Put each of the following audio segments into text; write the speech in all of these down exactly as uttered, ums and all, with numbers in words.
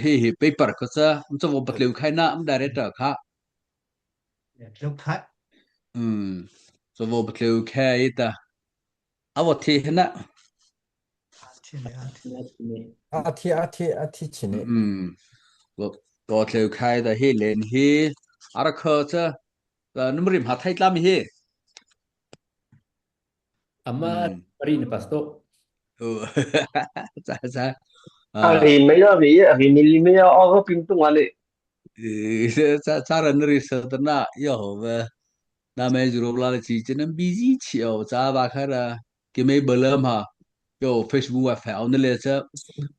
He he paper kha cha, cha vaw patlô khai na, ama director kha. Patlô khai. Cha vaw patlô khai ta. A vaw thi he na. A thi, a thi, a thi chi ne. Vaw, vaw patlô khai ta he len he. A ra kha cha. Number ri ma thai tlam he. Ama ri na pastor. Cha cha. A ri me ya ve, a ri me li me ya, a ri pim tung a le. Cha cha ra na ri sa ta na, ya ho ve. Na me ju ro la le chi chi na busy chi o cha ba kha ra. Ki me ba la ma. Yo Facebook wa fa o na le cha.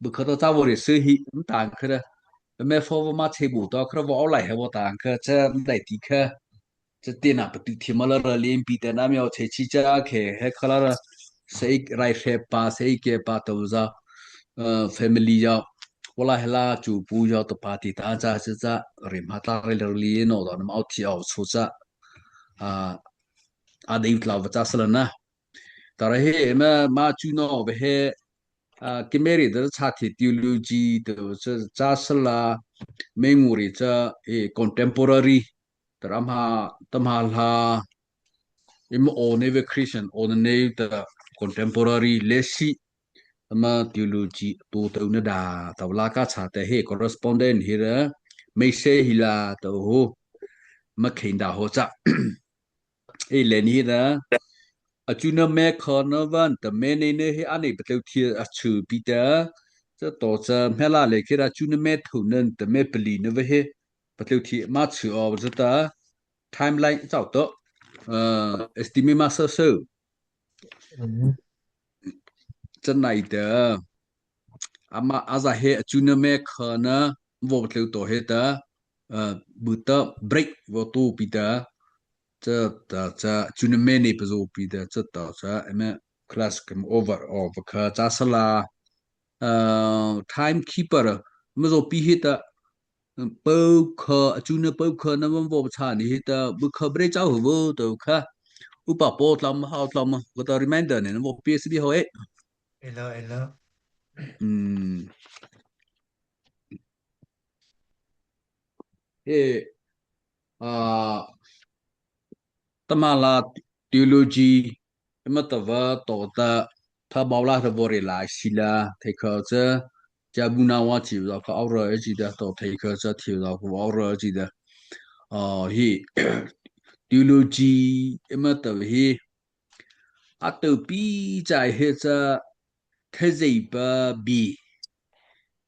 Bu kha ta cha vaw ri sa hi, m ta kha ra. Me fo va ma che bu ta kha ra vaw o lai he vaw ta kha cha, m dai ti kha. Cha ti na patu thi ma la ra lien pi ta na mi o che chi cha khe he kha la ra. Sei rai hre pa, sei ke pa to za. Family ya. Wala he la chu pu ya to pa ti ta cha cha cha. Ri ma ta ri la lien no da na ma o thi o so cha. A dei tla va cha sa la na. Ta ra he ma ma chu no ve he. Ki me ri da cha thi theology to cha cha sa la. Me ngu ri cha e contemporary. Tara ma, tama la, ima o ne ve Christian, o ne ta contemporary lesi, ama theology to to na da, ta la ka cha te he correspondent hi ra, me se hi la to ho, ma khen da ho cha. E len hi ra, a chu na me kha na van ta me ne ne he a ne pa teu thi a chu pi ta, cha to cha me la le khi ra chu na me thu nan ta me pali na ve he, pa teu thi ma chu o cha ta, timeline chau to, estimate ma sa so. Cha nai ta, ama a za he a chu na me kha na, vaw teu to he ta, bu ta break vaw to pi ta, cha ta cha chu na me ne pa zo pi ta, cha ta cha, ema class kam over, over kha cha sa la, timekeeper, ma zo pi he ta, Pau kha, a chu na pau kha na vam vaw cha ni hi ta, bu kha bre chau hu vo to kha. Upa po tlam, hau tlam, ko ta reminder ne, na vaw P S B ho e. Elo, elo. E, a, tama la theology, ema ta va to ta, tha bau la ta vaw ri lai si la, thei kha cha, cha bu na wa chi va kha au ra chi da, to thei kha cha thi va kha au ra chi da. Hi, theology, ema ta va hi, a to pi cha he cha, Khazohpa bi,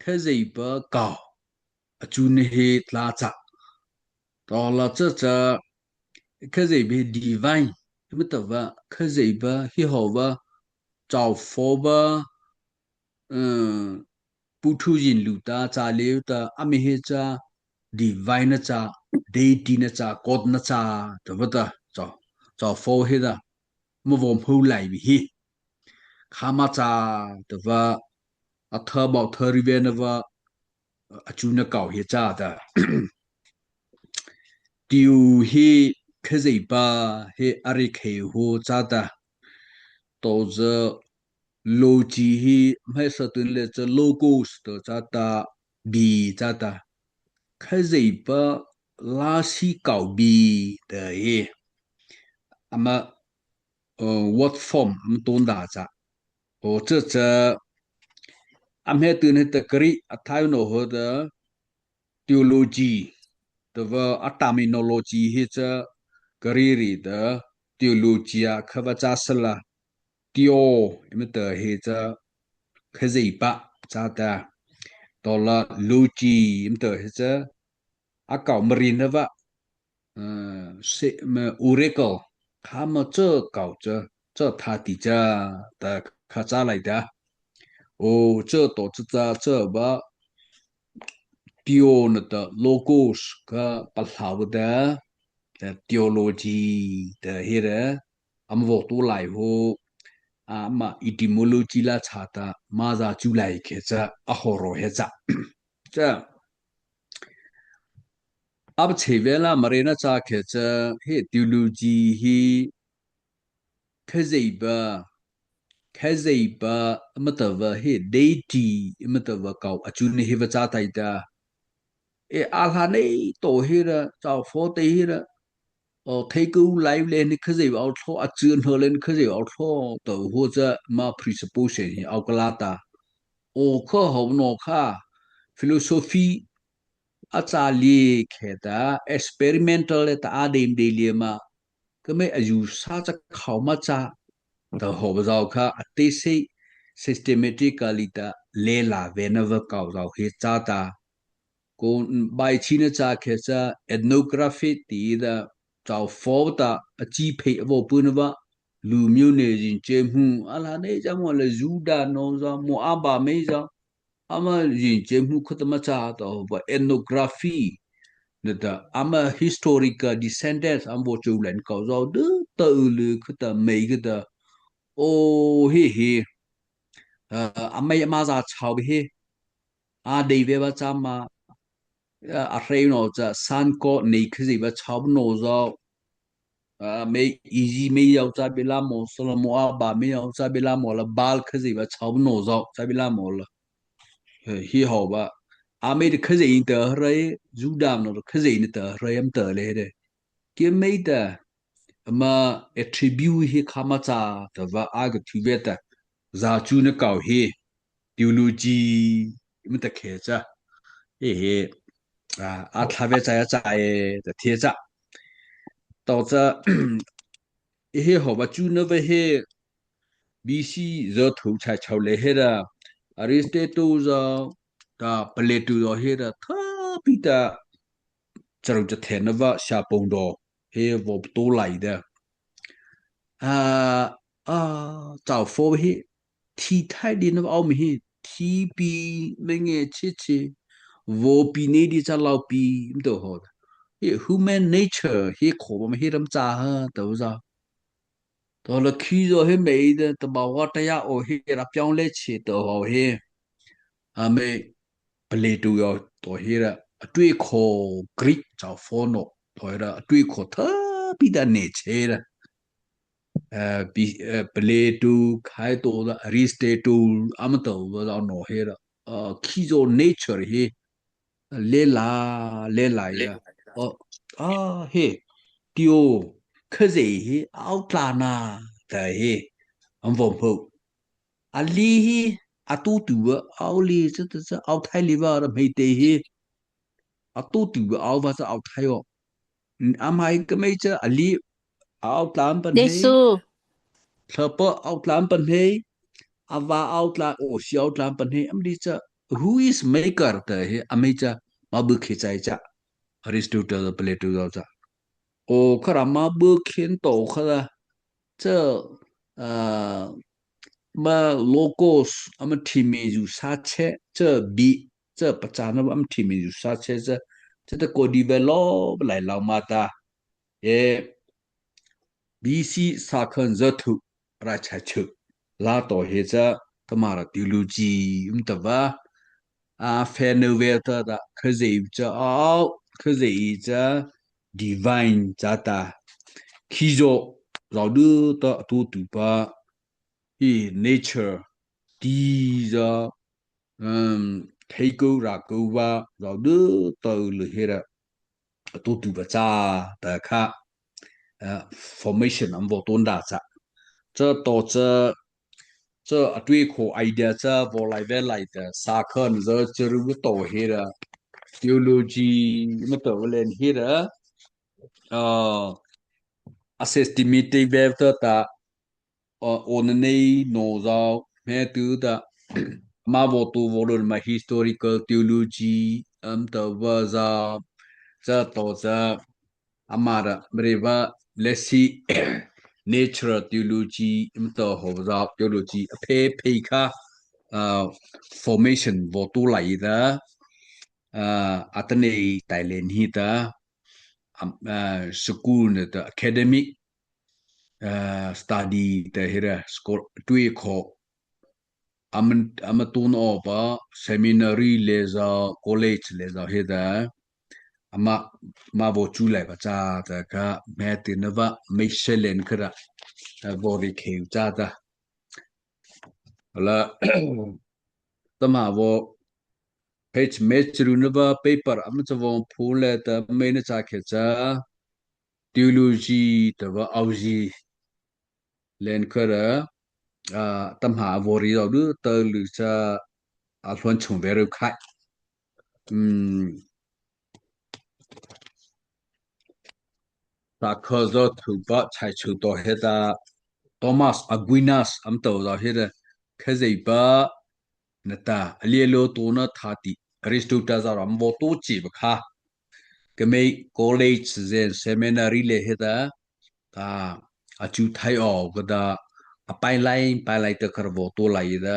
Khazohpa kau, a chu na he tla cha. To la cha cha, Khazohpa hi divine, ema ta va, Khazohpa hi ho va, chau fo va, pu thu yin lu ta, cha le ta, a mi he cha, divine na cha, deity na cha, God na cha, ta va ta, chau, chau fo he ta, ma vaw hmu lai bi hi. Kha ma cha ta va, a tha bau tha ri ve na va, a chu na kau he cha ta. Tiu hi Khazohpa he a ri khei ho cha ta. To za lo chi hi mhe sa tun le cha logos to cha ta bi cha ta. Khazohpa la si kau bi ta hi. Ama, word form ama ton da cha. O cha cha. Ama he tun he ta kari a thai no ho ta theology. Ta va a terminology he cha kari ri ta theology a kha va cha sa la. Theo, ema ta he cha Khazohpa cha ta. To la logy, ema ta he cha a kau ma ri na va, se ma oracle, kha ma cha kau cha, cha tha ti cha, ta kha cha lai ta. O cha to cha cha cha va, theo na ta logos kha pa hlau ta, ta theology ta he ra, ama vaw to lai ho, ama etymology la cha ta, ma za chu lai khe cha, a ho ro he cha. Cha, a pa che ve la ma re na cha khe cha, he theology hi, Khazohpa, Khazei pa ama tah va he deity ama tah va kau a chu ne he va cha tai ta. E a hla nei to he ra, chau fo te he ra. O thei ku lai le ni Khazei va au thlo, a chu no le ni Khazei va au thlo to ho cha ma presupposition he au kala ta. O kho ho no kha philosophy a cha li khe ta experimental le ta a dem de li ma. Ka mei a yu sa cha khau ma cha. Ta ho ba zau kha a te se systematically ta le la ve na va kau zau he cha ta. Ko bai chi na cha khe cha ethnography ti da chau fo ta a chi phei a vo pu na va. Lu miu ne yin che mu a la ne cha mo le Juda no za mo a ba mei za. Ama yin che mu kha ta ma cha ta ho ba ethnography. Na ta ama historical descendants am vo chu len kau zau de ta u lu kha ta mei kha ta. O he he. A mei ama za chau he. A dei ve ba cha ma. A hrei no cha san ko nei Khazei va chau no zau. A mei iji mei yau cha bi la mo, Solomon a ba mei yau cha bi la mo la Baal Khazei va chau no zau cha bi la mo la. He ho ba. A mei de Khazei in ta hrei, Juda no Khazei in ta hrei am ta le de. Ke mei ta ama attribute he kha ma cha ta va a ga thu ve ta. Za chu na kau he. Theology ma ta khe cha. E he. A, a tha ve cha ya cha e ta the cha. To cha. E he ho ba chu na ve he. B C za thu cha chau le he ra. Aristotle za ta Plato za he ra. Tha pi ta. Cha ru cha the na va sha pong do. He vo to lai da. A, a, chau fo he. Thi thai di na au mi he. Thi pi me nge che che. Vo pi ne di cha lau pi. Mdo ho. He human nature. He kho ba me he ram cha ha. To za. To la khi zo he me de. Ta ba wa ta ya o he ra pyong le che to ho he. A me Plato yo to he ra. A tui kho Greek chau fo no. To he ra. A tui kho tha pi da ne che ra. Plato khai to la Aristotle ama to va no he ra. Khi zo nature he. Le la, le la ya. O, a he. Tio, Khazei he, au tla na, ta he. Am vom ho. A li he, a tu tu va, au li cha ta cha, au thai li va ra mei te he. A tu tu va, au va cha au thai o. Am hai ka mei cha a li a au tlan pan he. Thla pa au tlan pan he. A va au tlan, o si au tlan pan he. Am li cha, who is maker ta he, a mei cha, ma bu khe chai cha. Aristotle, Plato zau cha. O kha ra ma bu khen to kha la. Cha, a, ma logos, ama thi mi zu sa che, cha bi, cha pa cha na ama thi mi zu sa che cha, cha ta ko develop lai lau ma ta. E, B C sa khan za thu, ra cha chu. La to he cha, ta ma ra theology, um ta va. A, fe no ve ta da, Khazei cha, au, Khazei cha, divine cha ta. Khi zo, zau du ta, tu tu pa. He nature, ti za, um, thei ko ra ko va, zau du ta u lu he ra. Tu tu va cha ta kha, a, formation am vo ton da cha. Cha to cha, cha a tui kho idea cha vo lai ve lai ta sa khan za cha ru to he ra. Theology ma to len he ra. A, a systematic ve ta ta, a, o na nei no zau, me tu ta, ma vo tu vo lo ma historical theology, am ta va za, cha to cha, ama ra, mre va, lesi, natural theology, am ta ho za, theology, a phe phe kha, a, formation vo tu lai ta, a, a ta nei tai len hi ta, am, a, school na ta academic, a, study ta he ra, school tui kho, ama, ama tu na o pa, seminary le za, college le za he ta, ama, ma vo chu lai va cha ta kha, me ti na va, me se len kha ra, a, vo ri khe cha ta. ala, tahmâ vaw, page mei charu na ba paper ama cha vaw phu lei ta mei na cha khe cha, theology ta ba aw zi len kha ra, a, tahmâ vaw ri zaw du ta lu cha, a hluan chung ve ru khai. Um, ta kha zaw thu ba chai chu to he ta, Thomas Aquinas ama to zaw he ta, Khazoh ba na ta, a lia lo to na tha ti, Aristotle zaw ram vaw to chi ba kha. Keimo college zen seminary le he ta, ta, a chu thai aw ka ta, a pai lai, pai lai ta kha vaw to lai ta,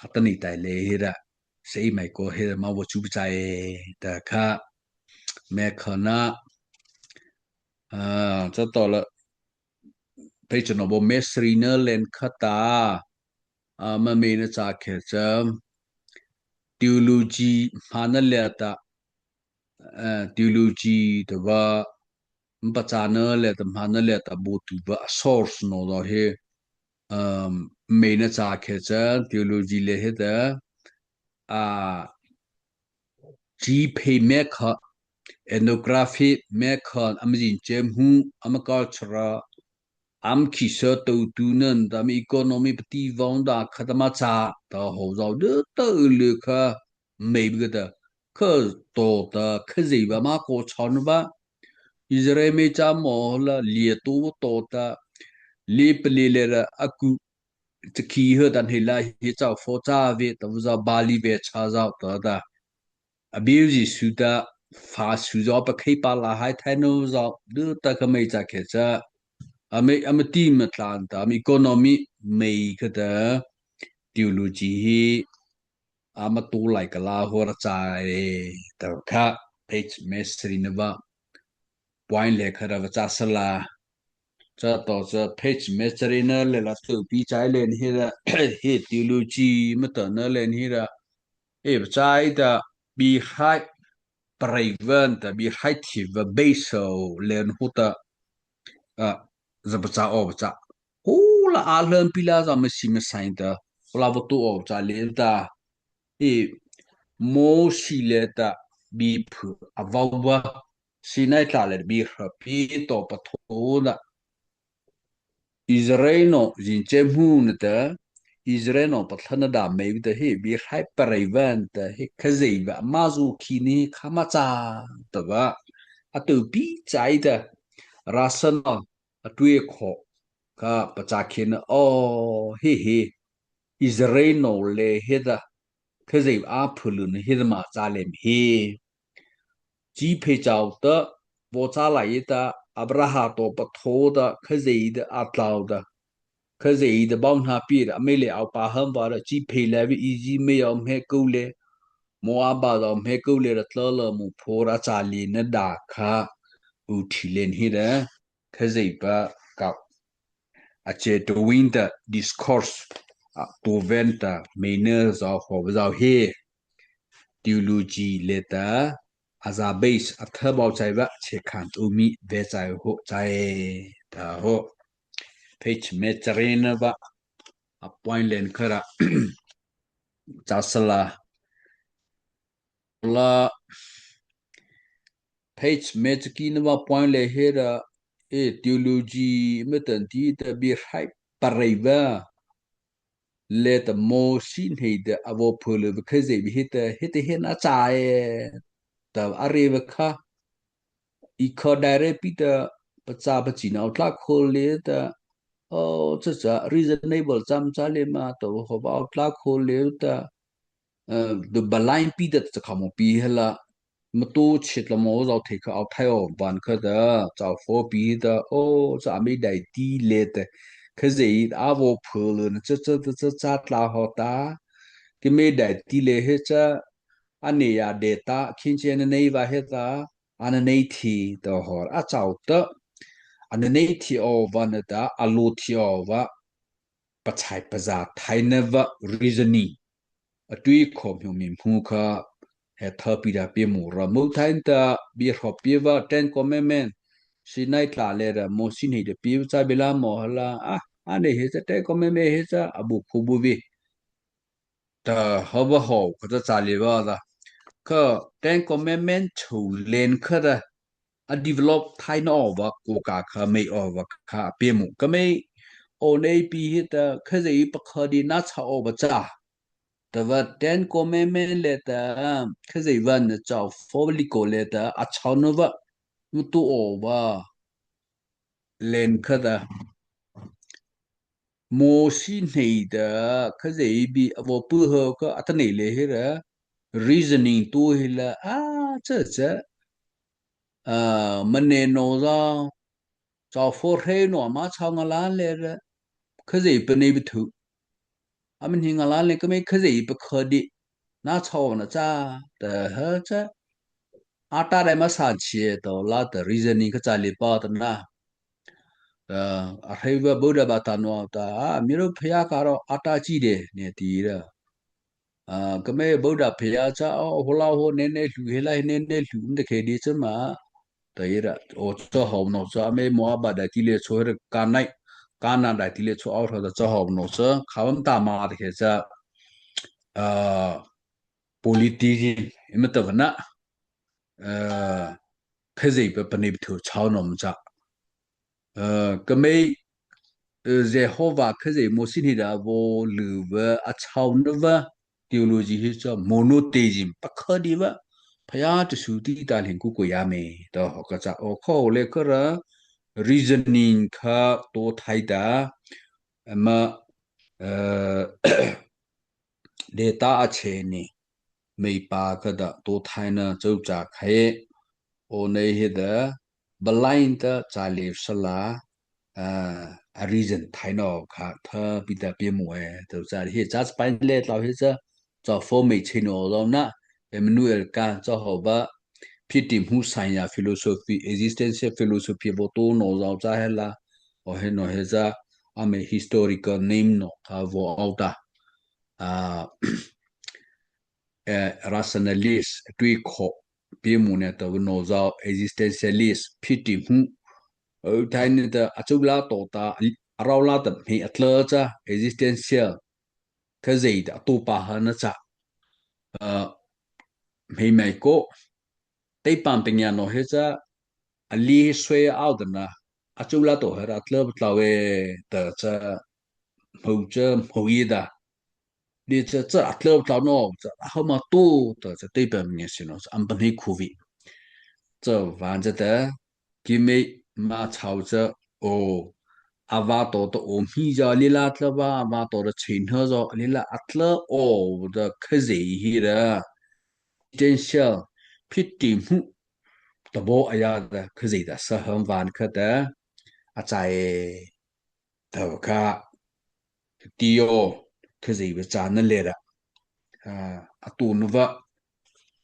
a ta ni tai le he ta, sei mai ko he ta ma vaw chu ba chai ta kha, me kha na, a, cha to la, page no bo me sri na len kha ta, a, ma me na cha khe cha, theology ma na le ta, a, theology ta ba, ma pa cha na le ta, ma na le ta bo tu ba, a source no do he, um, me na cha khe cha, theology le he ta, a, chi phei me kha, ethnography me kha, ama zin che mu, ama culture, ama khi sa to tu nan, ta ama economy pati vong da kha ta ma cha, ta ho zaw de ta le kha, mei bi ta, kha to ta, Khazoh ba ma ko cha na ba, Israel mei cha mo la, lia to to ta, li pali le ra, a ku, cha khi he ta he la, he cha fo cha ve, ta va za ba li ve cha zaw ta ta. A biu zi su ta, fa su zaw pa khei pa la hai thai no zaw, du ta kha mei cha khe cha. A mei, a ma ti ma tlan ta, a ma economy mei kha ta, theology hi, a ma to lai ka la ho ra cha e, ta kha, page me sri na ba. Point le kha ra va cha sa la. Cha to cha page me sri na le la to pi chai len hi ra, he theology ma ta na len hi ra. E va chai ta, bi hai, parei van ta, bi hai thi va bei so len hu ta. A, za va cha o va cha. Hu la a len pi la za ma si ma sai ta. Hu la va to o va cha le ta. E, mo si le ta, bi phu a va va. Sinai tla le bi hra pi to pa tho na. Israel no zin che mu na ta, Israel no pa thla na da mei ta he, bi hai parei van ta he, Khazoh ba ma zu khi ni kha ma cha ta ba. A to pi chai ta, ra sa no, a tui kho, kha pa cha khe na, o, he he, Israel no le he ta, Khazoh a phu lu na he ta ma cha le mi he. Chi phei chau ta, vaw cha lai ta, Abraham to pa tho ta, Khazoh ta a tlau ta. Khazoh ta bau na pi ra, a mei le au pa ham va ra, chi phei le vi i ji mei au mhe ko le, mo a ba da mhe ko le ra tla la mo pho ra cha li na da kha, u thi len hi ra, Khazoh ba ka. A che to win ta discourse, a to ven ta mei na zaw ho zaw he. Theology le ta, a za base, a tha bau chai va, che khan u mi ve chai ho chai, ta ho. Page me chare na va, a point len kha ra, cha sa la. La, page me chaki na va point le he ra, e theology me tan ti ta bi hai parei va. Le ta mo si nei ta a vaw phu le va Khazoh bi he ta, he ta he na cha e. Ta a re va kha. I kha direct pi ta pa cha pa chi na au tla kho le ta. O, cha cha reasonable cham cha le ma to ho ba au tla kho le ta. Eh, du ba line pi ta cha kha mo pi he la. Ma to chit la mo zau thei kha au thai o van kha ta. Chau fo pi ta. O, cha mi dai ti le ta. Khazoh a vaw phu le na cha cha cha cha cha tla ho ta. Ki mi dai ti le he cha. A ne ya de ta. Khin che na nei va he ta. A na nei thi ta ho. A chau ta. A na nei thi o va na ta. A lo thi o va. Pa chai pa za thai na va reasoning. A tui kho myo mi mu kha. He tha pi da pi mu ra mu thai ta. Bi hro pi va Ten Commandment. Sinai tla le ra mo si nei da pi cha bi la mo ha la. A, a ne he cha Ten Commandment he cha a bu khu bu vi. ta hawh ba hawh kha ta châ leipa ta, kha Ten Commandment chô liana kha ta a develop thai nawpa kô kha kha mei awpa kha a pie mo. Keimo awnanopa heta Khazohpa pakha dei na châ awpa cha, tahpa Ten Commandment liata Khazohpa na châ awpa likawh liata a châ nawpa, mâ tao awpa liana kha ta, Mawsi hnei ta Khazohpa bie a vaw pua ha kha a tah nei lei hra, reasoning tu hi la a châ châ, a, mâ nei no za, châ awpa hrei no ama châ ngâ la lei ra, Khazohpa nei bi thu. Ama nei ngâ la lei keimo Khazohpa pakha dei na châ awpa na châ, tahpa cha, a tah dei ma sa chi to la ta reasoning kha châ leipa ta na. A, a hrei va Buddha ba ta no ta, a, mi ro phaya ka ro a tah chi dei ne ti ra. A, keimo Buddha phaya cha, o, hawla haw ne ne hlu, he la he ne ne hlu, mâ ta khe dei cha ma. Ta i ra, o, cha hawh no cha, a mei mo a ba da ti lei chô he ra ka nai, ka na da ti lei chô a hawh ta cha hawh no cha, kha bam ta ma ta khe cha, a, polytheism, i ma ta va na, a, Khazohpa panei bi thu châ no ma cha. A, keimo, a, Zehôvâh Khazoh Mawsi hnei ta a vaw lyupa a châ nawpa theology hi cha monotheism, pakha dei pa, phaya ta su ti ta lei ku ko ya me, ta hawh kha cha, o kha lei kha ra, reasoning kha to thai ta, ama, a, dei ta a châ nei, mei pa kha ta to thai na chô cha khai, awnano heta, blind ta châ lei sala, a, a reason thai no kha, tha pi ta pie mo e, to cha he cha spine lei tao he cha, cha form mei chei no lo na, Emmanuel Kant cha hawh ba, phiti hmu science philosophy, existential philosophy vaw to no zao cha he la, o he no he cha, a mei historical name no kha vaw au ta. A, eh, rationalist, tui kho, pie mo ne ta no zao, existentialist, phiti hmu. O thai ne ta a chô la to ta, a rao la ta mei a tla cha, existential, Khazoh ta a to pa ha na cha. A, mei mei ko, tei pan peng ya no he cha, a li he sui au ta na, a chô la to he ra tla tla e, ta cha, hmo cha, hmo i ta. Dei cha cha a tla tla no, cha a hawh ma to, ta cha tei pan peng ya si no, cha am pan he khu vi. Cha van cha ta, keimo ma châ cha, o, a va to ta o hmi za lila tla va, a va to ta chei na za lila a tla o ta Khazoh hi ra. Potential, phiti hmu, ta bo a ya ta Khazoh ta sa hawh van kha ta, a châ e, ta kha, ti yo, Khazohpa cha na lei ra. A, a to na va,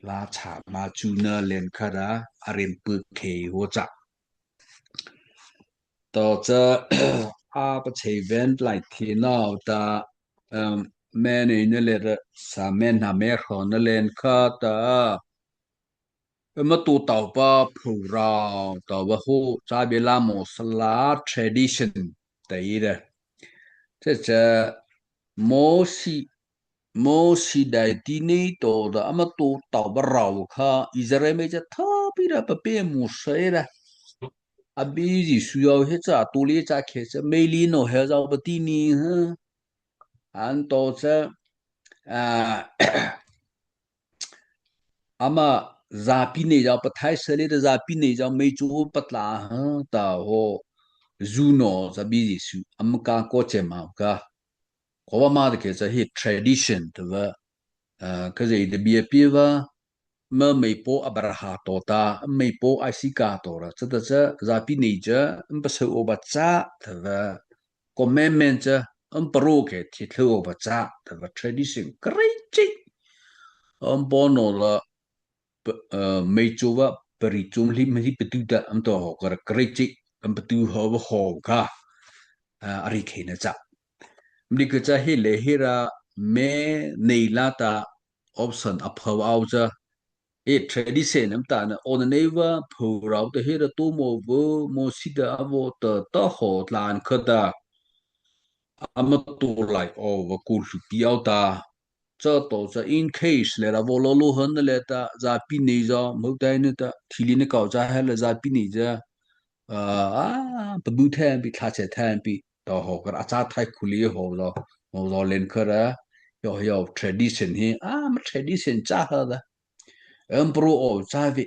la cha ma chu na lei kha ra, a rim pu khe ho cha. To cha, a pa chei ven lai thi no ta, um, me nei na lei ra, sa me na me hro na lei kha ta, ama to tao pa pho rao, tao pa ho, cha be la mo sala tradition, ta i ra. Cha cha, Mawsi, Mawsi dai ti nei to ta, ama to tao pa rao kha, Israel mei cha tha pi ra pa pe mo sai ra. A bi Zisu yao he cha, to lei cha khe cha, mei li no he zao pa ti ni ha. An to cha, a, ama zapi nei zao, pathai sa lei ta zapi nei zao, mei chu pa tla ha, ta ho, zu no, cha bi Zisu, ama ka ko che ma ka. Ko ba ma ta khe cha hi tradition ta va, a, Khazoh ta bie pie va, ma mei po Abraham to ta, mei po Isaac to ra, cha ta cha zapi nei cha, am pa sa o ba cha, ta va, commandment cha, am pa ro khe thi thlo o ba cha, ta va tradition, kre chi. Am po no la, p-, eh, mei chu va, pari chu hli, hli patu ta, am to ho kar kre chi, am patu ho va ho ka, eh, a ri khe na cha. Mdi ka cha hi le hi ra, me nei la ta, option a pho au cha, e tradition am ta na, o na nei va, pho rao ta hi ra to mo vo, Mawsi ta a vo ta, ta ho tlan kha ta, ama to lai o va ku hlu pi au ta, cha to cha in case le ra vaw lo lo hana le ta za pi nei za mo tai na ta thili na kau cha ha le za pi nei za a a pa bu thai pi tha che thai pi to ho kar a cha thai khuli ho lo mo lo len kar a yo yo tradition hi a ma tradition cha ha da. Emperor o cha vi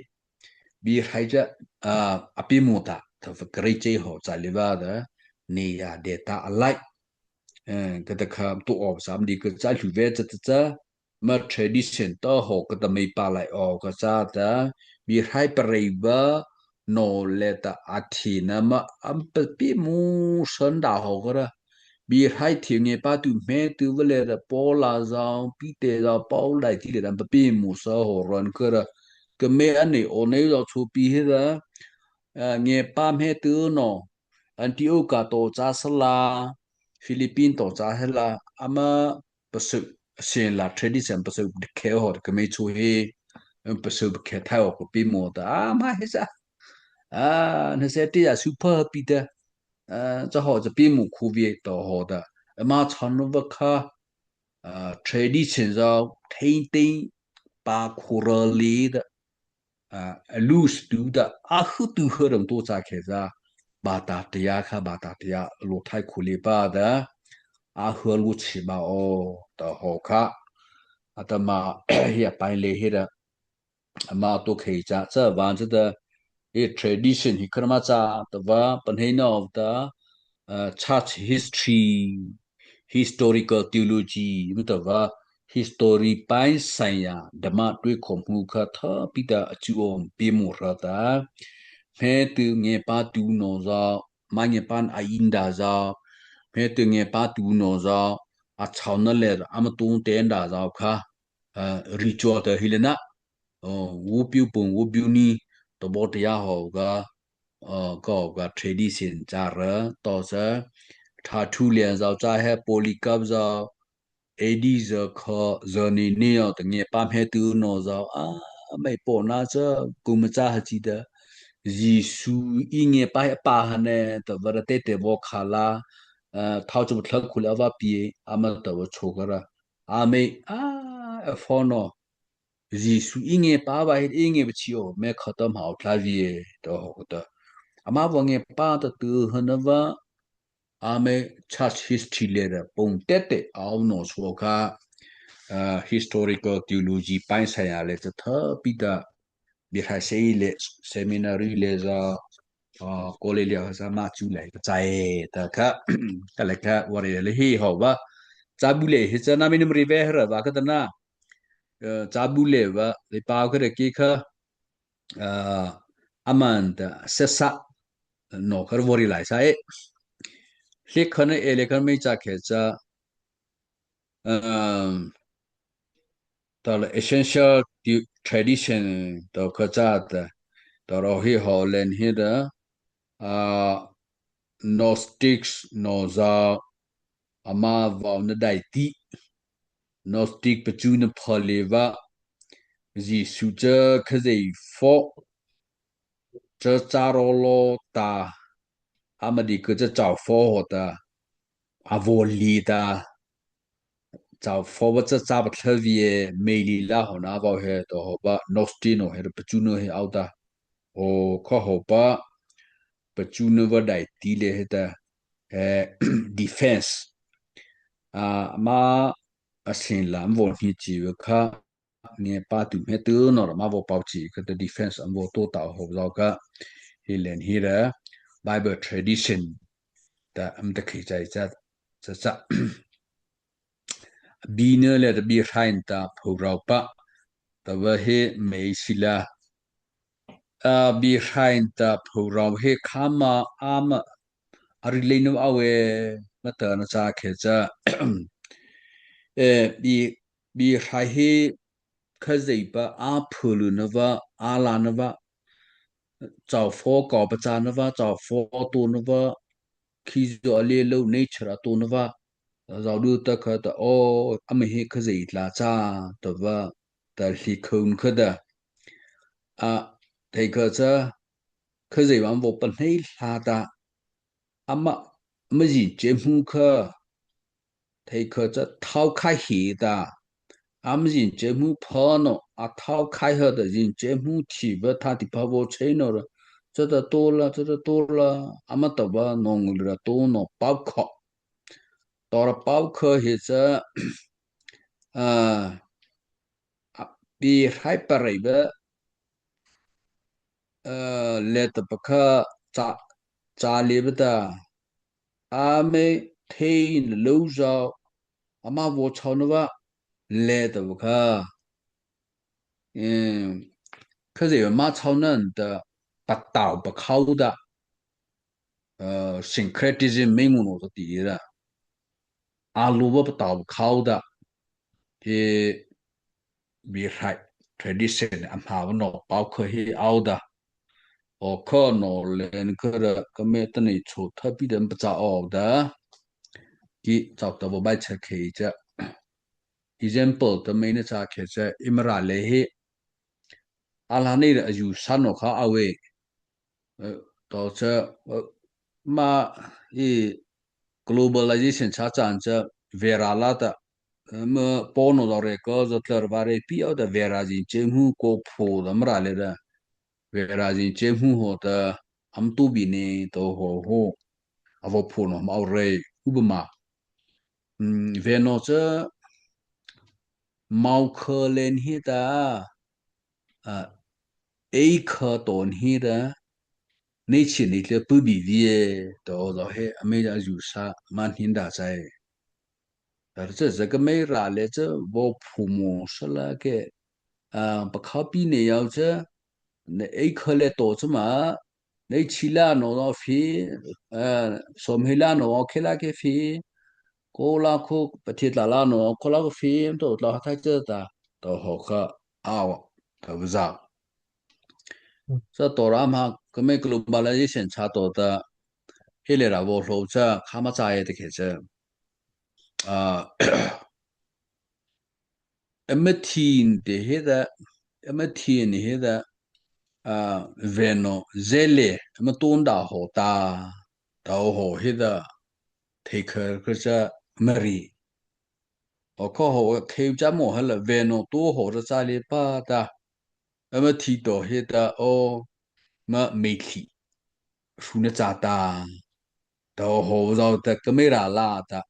bi hai cha a a pi mo ta ta fa kre che ho cha le va da ni ya de ta a lai. Ka ta kha tu o sa mi ka cha lu ve cha cha cha ma tradition ta ho ka ta mei pa lai o ka cha ta bi hai pa rei ba no le ta a thi na ma am pa pi mu san da ho ka ra. Bi hai thi nge pa tu me tu va le ta po la za pi te za po lai thi le ta pa pi mu sa ho ran ka ra. Ka me a nei o nei za chu pi he da. Nge pa me tu no Antioch to cha sa la Philippine to cha he la ama pasu sen la tradition pasu de khe ho ka me chu he pasu khe thai ho ko pi mo ta a ma he sa a na se ti ya su pa pi ta a cha ho cha pi mo khu vi to ho ta ama chan no va kha a tradition za thei thei pa khu ra li ta a lu stu ta a hu tu hu rang to cha khe za ba ta te ya kha ba ta te ya lo thai khu li pa da a hu lu chi ba o ta ho kha a ta ma hi a pai le hi da ama to khe cha cha van cha da e tradition hi kar ma cha ta va pan hei no ta church history historical theology မ့ၢ်တၢ်ဝဲ history ပိုင်းဆိုင်ရာဓမ္မတွေးခေါ်မှု ခါထီၣ်ပီးတၢ်အကျိုးအံၤ ပေးမှုရသး ဖဲသုငယ်ပါတုၤနီၢ်စီၤ မါငယ်ပါအံၤဒၣ်စီၤ ဖဲသုငယ်ပါတုၤနီၢ်စီၤ အဆီၣ်နလဲၣ် အမတူၢ်တဲဒၣ်စီၤခါ ရံၣ်ကၠီတၢ်ဟံးလၢနၤ ဝူပျူးပူၤ ဝူပျူးနံၤ တဘီတယါဟီၣ်ဂၤ ကီၢ်ဂၤ tradition စၢ်ရၢတီၢ်စၢ် ထးထူလၢၢ်စၢ် ကၠါဟဲ Polycarp စၢ် A D စၢ်ခီ စၢ်နံၤနံၤအီၤ တငယ်ပါ ဖဲသုနီၢ်စီၤ အမ့ၢ်ပိာ်နါစၢ် ကုမ္ပစာဟစံတၢ် ယ့ၣ်ၡူးအံၤငယ်ပါအပၢ်ဟါန့ၣ် တဝဲရတဲတဲဘီခါလါ ထီၣ်စပထၢခိၣ်လၢအဝဲပံၤ အမ့ၢ်တဝဲဆိကရၢ အမ့ၢ်အ အဖီနီၢ် ယ့ၣ်ၡူးအံၤငယ်ပါဘၣ်ဟ့ၣ်အံၤငယ်ပဆံးအီၤ မဲခီတမၤအီၤဖျါဝံၤ တဟီၣ်ကတၢၢ် အမါဝဲငယ်ပါတတုၤဟနဝဲ အမ့ၢ် church history လဲၣ်ဒီး ပုံတဲတဲအအိၣ်နီၢ်ဆိခါ historical theology ပိုင်းဆိုင်ရာ လဲၣ် တထၢပံတၢ် ဘိဟါစ့အံၤလဲၣ် seminary လဲၣ်စၢ် college လဲၣ်စၢ် မၤစူၤလဲၣ် ကစၢ်အဲၣ်တၢ်ခါ ကလဲၤခါ ဝဲရ့ၣ်လၢဟ့ၣ်ဟီၣ်ဘၣ် စၢ်ဘူၣ်လဲၣ် ဟ့ၣ်စၢ်နမ့ၢ်နမရံၤဝဲ ဟရၢၣ်ဘၣ်ကတနါ စၢ်ဘူၣ်လဲၣ်ဘၣ် လၢပၢ်ခရၢၣ်က့ခါ အမၤတၢ် ဆက်စပ် နီၢ်ခရဝီၤရံလၢ်စၢ်အဲၣ် ဟျ့ခနအဲၣ်လဲၣ်ခမ့ၢ်စၢ်ခဲစၢ် တၢ်လၢ essential tradition တခါစၢ် တၢ်ရီဟ့ၣ်ဟီၣ်လဲၣ်န့ၣ်ဒီး Gnostics နီၢ်စၢ် အမါဝီၤနဒၣ်တံ Gnostic ပစူနဖီၣ်လ့ၣ်ဝဲ ယ့ၣ်ၡူးစၢခရံာ်ဖိ စၢစၢရီလီၤတၢ် အမဒံကၢစၢ ကၠီၣ်ဖီဟီၣ်တၢ် အဝီၤလံတၢ် ကၠီၣ်ဖီဝဲစၢစၢပထၢဝံၤ မ့ၢ်လံလါဟီၣ်နၤ အဝီၤဟဲတဟီၣ်ဘၣ် Gnostic နီၢ်ဟဲ ပစူနဟဲအီၤတၢ် အိၣ်ခီဟီၣ်ဘၣ် ပစူနဝဲဒၣ်တံလဲၣ်ဟဲတၢ် ဟဲ defense အမါ အဆ့ၣ်လၢ မဝီၤန့ၢ်စံးဝဲခါ ငယ်ပါတုၤဖဲသုနီၢ်ဒီး မၤဝီၤပီၣ်စံး ကတၢၢ် defense အဝီၤတိတၢ်ဟီၣ်လီၤက ဟ့ၣ်လဲၣ်န့ၣ်ဒီး Bible tradition တၢ်အမတခ့ၣ်စၢ်စၢ် ဘံနၢလဲၣ်တဘံဟဲတၢ်ဖုးရီပၢ် တဝဲဟ့ၣ်မဲာ်စံလၢ ဘံဟဲတၢ်ဖုးရီဟ့ၣ်ခါမၤအါမး အရံလ့နဝဲ မတၢ်နစၢ်ခဲစၢ် ဘံဟဲဟ့ၣ် ခရံာ်ပၢအါဖုးလၢနဝဲ အါလၢနဝဲ ကၠီၣ်ဖီကီၢ်ပစၢ်နဝဲ ကၠီၣ်ဖီတိၢ်နဝဲ ခံစီၤအလ့လိ nature အတိၢ်နဝဲ စီၤဒုတခါတအီ အမ့ၢ်ဟ့ၣ်ခရံာ်တၢ်စၢ် တဝဲ တၢ်ဟ့ၣ်ခူၣ်နခါတၢ် အ ထဲခါစၢ် ခရံာ်ပၢမဝီၤပန့ၢ်လၢ်တၢ် အမ မယံၤစ့မူခါ ထဲခါစၢ် ထီခါဟ့ၣ်တၢ် ama zinchhei hmô pha no, a thao khai ha ta zinchhei hmô thi ba thâtihpha vaw chei no ra, chata to la, chata to la, ama tao ba no ngul ra to no pao kha. Tawra pao kha he cha, a, a, Biehrai parei ba, a, lei ta pakha cha, cha lei ba ta, ama thei na lo zao, ama vaw chao na ba, lei ta pakha. Em, khazia ma chao na ta, patao pakhao ta, a, syncretism mei mu no ta ti ra. A lu ba patao pakhao ta. He Biehrai tradition ama ba no pao kha he ao ta. O kha no len kha ra ka me ta nei cho tha pi dan pa cha ao ta. Ki chao ta ba bai cha khei cha. Example ta mei na cha khei cha imra le he. A la nei ra a yu sa no kha a we. Eh, to cha, eh, ma i globalization cha chan cha vera la ta, eh, ma po no do re ko zo tlar va re pi o da vera zinchhei hmô ko pho da mra le da. Vera zinchhei hmô ho ta am tu bi ne to ho ho. A vaw pho no ma o re u ba ma. Mm, ve no cha mau kha len hi ta, a, ei kha ton hi ta, nei chi nei tle pu bi vi e, to do he, a mei a yu sa, man hin da chai. Tar cha za ka mei ra le cha, vo phu mo sa la ke, a, pa kha pi ne yau cha, ne ei kha le to cha ma, nei chi la no no fi, a, som he la no, khe la ke fi, ko la ko, pa thi tla la no, ko la ko fi, to tla ha thai cha ta, to ho kha, a wa, to za. Sa to ra ma, ka mei globalization cha to ta, he le ra vo hlo cha, kha ma cha ye te ke cha. A, ama thin te he da, ama thin he da, a, ve no, ze le, ama ton da ho ta, ta ho he da, te kha kha cha, ma ri. O kha ho, khei cha mo ha la, ve no to ho ra cha le pa ta, ama thi to he ta, o, ma mei thi. Hru na cha ta. Ta ho zao ta ka mei ra la ta.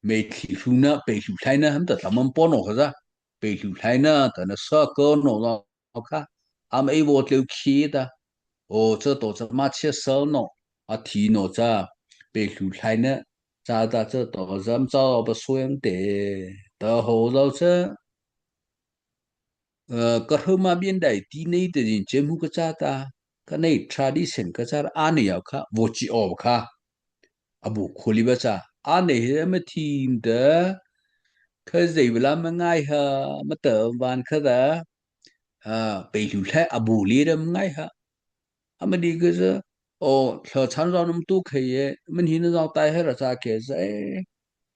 Mei thi hru na, pei hru thlai na, ham ta tla man po no kha za. Pei hru thlai na, ta na sa ka no zao kha. Am ei vo tleu khi ta. O cha to cha ma chia sa no. A thi no cha. Pei hru thlai na. Cha ta cha to zam cha pa so yam te. Ta ho zao cha. Eh, ka hru ma bien dai ti nei te zinchhei hmô ka cha ta, ka nei tradition ka cha a nei yau kha, vo chi o kha, a bu kholi ba cha, a nei he ma thin ta, kha zei ba la ma ngai ha, ma ta van kha da, a, pei hlu thlai a bu li da ma ngai ha, Ama di kei sa, o, thla chan zao nam tu khei e, man hi na zao tai he ra sa kei sa e.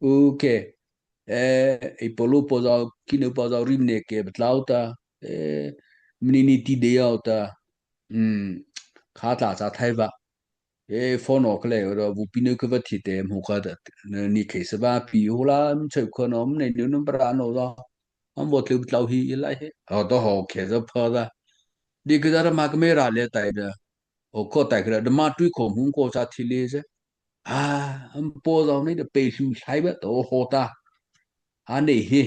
U kei, e, i polo po zao, kino po zao, rim ne kei ba tlau ta, e, mani ni ti de yau ta, um, kha tla sa thai ba. E, phone o kei le, o, vu pi no kei ba thi te, mu kha ta, ni kei sa ba, pi hu la, mcheu kha no, mne ni no ba ra no zao. Am vo tleu tlau hi i lai hi. O to ho khe za pha za. Di kei za ra ma ka me ra le tai da. O ko tai kei ra da ma tui ko hmung ko za thi le za. A, am po zao nei da pei hlu hlai ba to ho ta. A nei hi.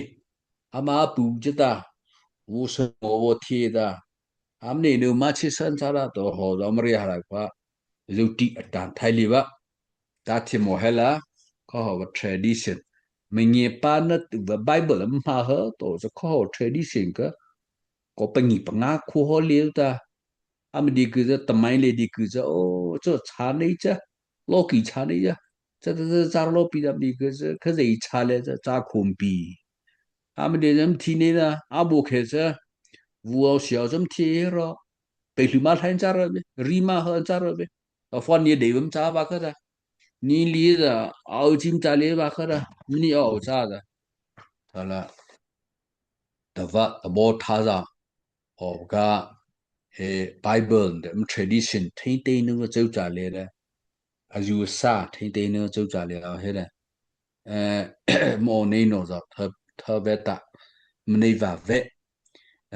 Ama pu za ta. Vo sa mo vo thi ta. Am nei nu ma chi san sa ra to ho za ma ri ha ra kwa. Zu ti a tan thai li ba. Ta thi mo he la, ko ho ba tradition. Ma ngi pa na tu ba Bible ma ha to za ko ho tradition ka. Ko pa ngi pa nga khu ho liu ta. Ama di kei za ta mai le di kei za o, cho cha nei cha. Lo ki cha nei cha. Cha cha cha cha lo pi da di kei za, ka zei cha le cha, cha khum pi. Ama di zam thi nei na, a bo khe cha. Vu au siau zam thi ro. Pei hlu ma hlai cha ra be, ri ma ha cha ra be. A fon ni dei bam cha ba kha ta. Ni li za, au chim cha le ba kha ta. Ni au cha ta. Ta la. Ta va, ta bo tha za. O ka, he Bible de, m tradition, thei tei nu cheu cha le de. A yu sa, thei tei nu cheu cha le a he de. Eh, mo nei no za, tha, tha ve ta. mania vei,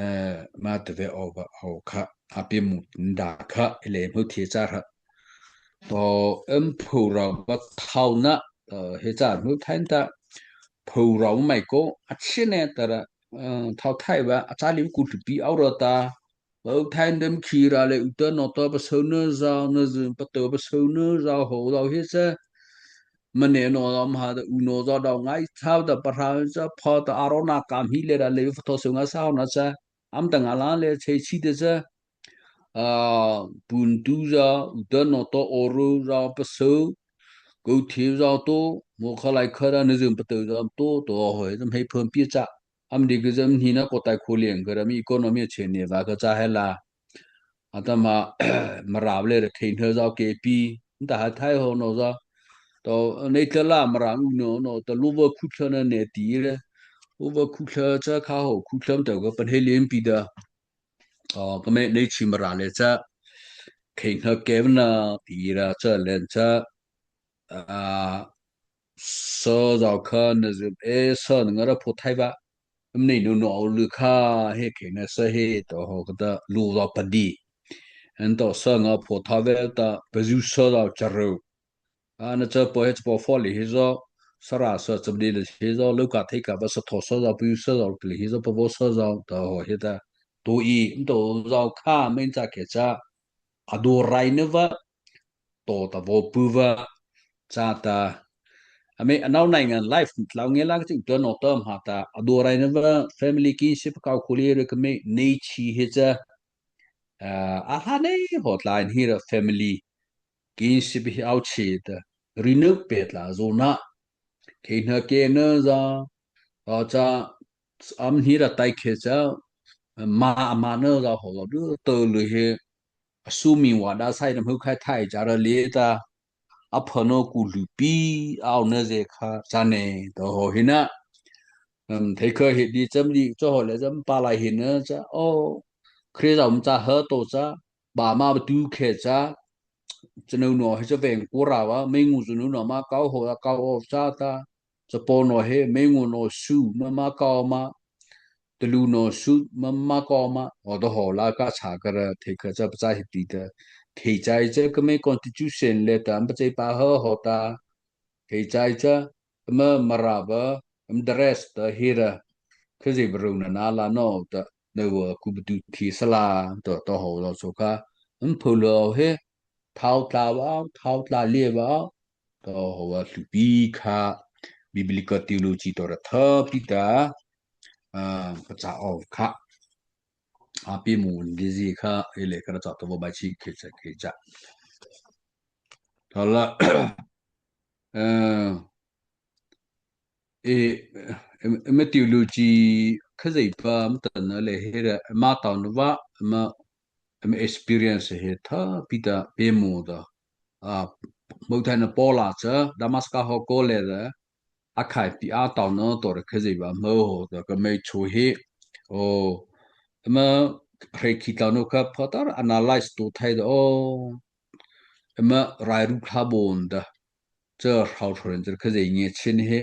eh, ma tah vei awpa aw kha, a pie mu nda kha, ei lei hmô thei cha hra. To, em pho rao ba thao na, eh, he cha hmô thai ta, pho rao mai ko, a chie ne ta ra, eh, thao thai ba, a cha li ku tu pi aw ra ta, ba u thai ndem khi ra le u ta no ta ba so na zao, na zin pa to ba so na zao ho zao he cha, mania no zao ma ha ta u no zao dao ngai cha ta pa hra cha pha ta a ro na kam hi le ra le fa tho so nga sa ho na cha, am ta nga la le che chi te cha, a, pun tu za, u ta no to o ro za pa so, ko the za to, mo kha lai kha ra na zin pa to za to, to ho he zam he pham pi cha. Am di ke zam hi na ko tai kho liang ka ra mi economy che ne va ka cha he la. A ta ma, Mara le ra khe na za ke pi, ta ha thai ho no za. To, nei ta la Mara u no, no, ta lu va khu thla na ne ti le. Lu va khu thla cha kha ho khu thla ta ka pan he liang pi da. Aw, ka me nei chi Mara le cha, khe na ke na ti ra cha len cha, a, sa zao kha na zin e sa na nga ra pho thai ba, am nei no no lu kha, he khe na sa he to ho ka ta lu zao pa di. An to sa nga pho thai ve ta, pa zu sa zao cha ro. A, na cha po he cha po fo li hi zo, sa ra sa cha di li hi zo, lu ka thei ka ba sa tho sa za pu sa za li hi zo, pa vo sa za ta ho he ta. To i, to za kha, men cha ke cha, a do rai na va, to ta vo pu va, cha ta. A me, a nau nai ngan life, tlau nge la ka ching to no ta ma ta, a do rai na va, family kinship ka khu li re ka me, nei chi he cha, a, a hla nei ho tla in hi ra family, kinship hi au chi ta, ri nu pe tla zo na, khe na ke na za, a cha, am hi ra tai khe cha, ma, ma na za ho lo du, to lu he, a su mi wa da sai na hmô khai thai cha ra le ta, a pha no ku lu pi, au na ze kha, cha ne, to ho hi na, um, thei kha he di cham di, cho ho le cham pa lai hi na cha, o, Khrista um cha ha to cha, ba ma ba tu khe cha, cha no no he cha veng ko ra wa, me ngu zu no no ma kau ho la kau o cha ta, cha po no he, me ngu no su ma ma kau ma, ta lu no su ma ma kau ma, o to ho la ka cha ka ra, thei kha cha pa cha he ti ta, thei chai cha ka me constitution le ta, pa chai pa ha ho ta, thei chai cha, ma Mara ba, am the rest ta hi ra, kha zi ba ru na na la no ta, na wa ku ba tu thi sa la, to, to ho lo so kha, am pho lo he, thao tla wa, thao tla le wa, to ho wa su pi kha, biblical theology to ra tha pi ta, a, pa cha o kha, a pi mu di zi kha, ei le kha ra cha to wa ba chi khe cha khe cha. Tha la, eh, e, e, e, me theology kha zei pa, ma ta na le he ra, ma tau na va, ma, ma experience he tha pi ta pe mo da. A, mo tha na Paula cha, Damaska ho ko le da, a khai pi a tau na to ra kha zei va mo ho da ka me cho he. O, ma, re khi tau no kha pa ta analyze to thai da, o, ma, rai ru kha bon da. Cha rao thor ren cha kha zei nge chin he.